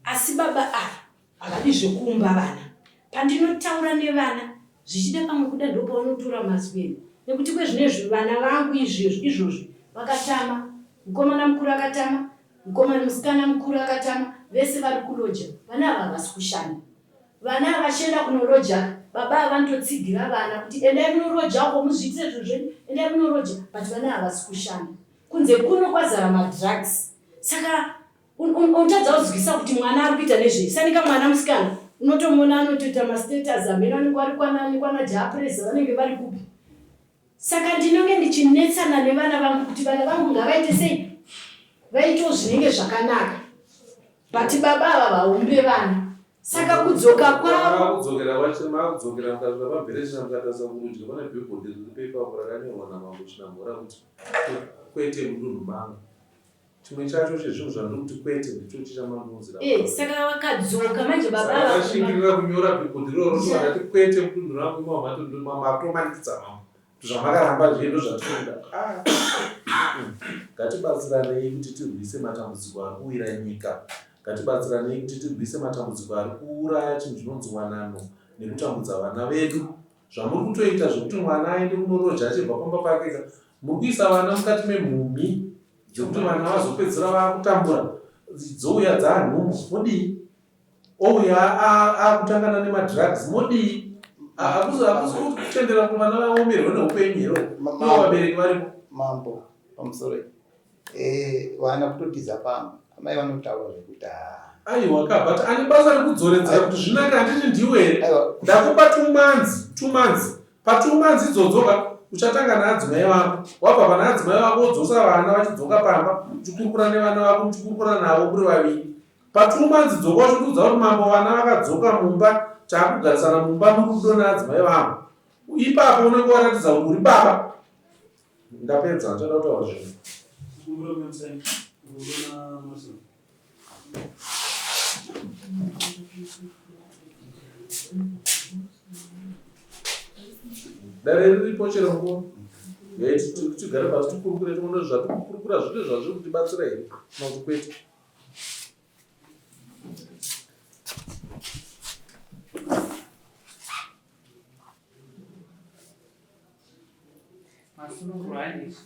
S3: asi baba ava havadi zvekuumba vana pandinotaura nevana zvichida pamwe kuda ndopavanotora mazwi edu nekuti kwezvinezvi vana vangu izvezvi izvozvi vakatama mukomana mukuru akatama mukomana musikana mukuru akatama vese vari kuloja vana ava havasi kushanda Vana vachienda kunoroja baba ava vanototsigira vana kuti endai munoroja uko muzviitire zvinhu zvenyu endai munoroja but vana havasi kushanda kunze kuno kwazara madrugs saka unotadza kuzwisa kuti mwana ari kuita nezvei sanika mwana musikana unotomuona anotoita mastatus amene vanenge vari kwanani kwana japresa vanenge vari kupi Saka ndinenge ndichinetsana nevana vangu kuti vana vangu ngavaite sei vaitewo zvinenge zvakanaka but baba ava vaumbe vana saka kudzoka kwavo
S4: kudzokera kwacho makudzokera mukasvika pabhereshina mukatarisa kurudyi pane bhibhodhi riripo ipapo rakanyorwa namambo chinamhora kuti kwete mudunhu mangu Chimwe chacho chezvinhu zvandiri kuti kwete ndichochi chamandiunzira.
S3: Eh, saka vakadzoka manje baba
S4: ava. Vakashingirira kunyora bhibhodhi iroro kuti vakati kwete mudunhu rangu imomo matomanikidza mambo. Zvamakaramba zviye ndozvatinoda. Ah. Ngatibatsiranei kuti tirwise matambudziko ari kuwira nyika. Ngatibatsiranei kuti tirwise matambudziko ari kuuraya chinhu chinonzi wanano nekutambudza vana vedu. Zvamuri kutoita zvekuti mwana aende kunoroja achibva pamba pake ka muri kuisa vana mukati memhumhi dzekuti vana vazopedzisira vakutambura dzouya dzaanhumbu modii ouya akutangana nemadrugs modii hakusi kutendera kuti vana vaomerwe neupenyu here ivo vabereki varipo
S2: mambo pamusoro eh, vana kutotiza pamba amai vanotaura zvekuti
S4: aiwa ka but ane basa rekudzoredzera kuti zvinaka handiti ndiwe here ndakupa tumanzi tumanzi Patumba idzodzo ka uchatanga naadzimai vako wabva pana adzimai vako wodzosa vana vachidzoka pamba uchikurukura nevana vako muchikurukura navo muri vaviri patumba dzidzoka uchitiudza kuti mambo vana vakadzoka mumba taakugarisana mumba murudo naadzimai vangu ipapo unenge waratidza kuti uri baba ndapedza handichada kutaura zvimwe Dare riripo chero nguva. Tigare pasi tikurukure tione zvatikukurukura zvine zvazviri kutibatsira here kana kuti kwete.
S1: Masunungurwa handiti?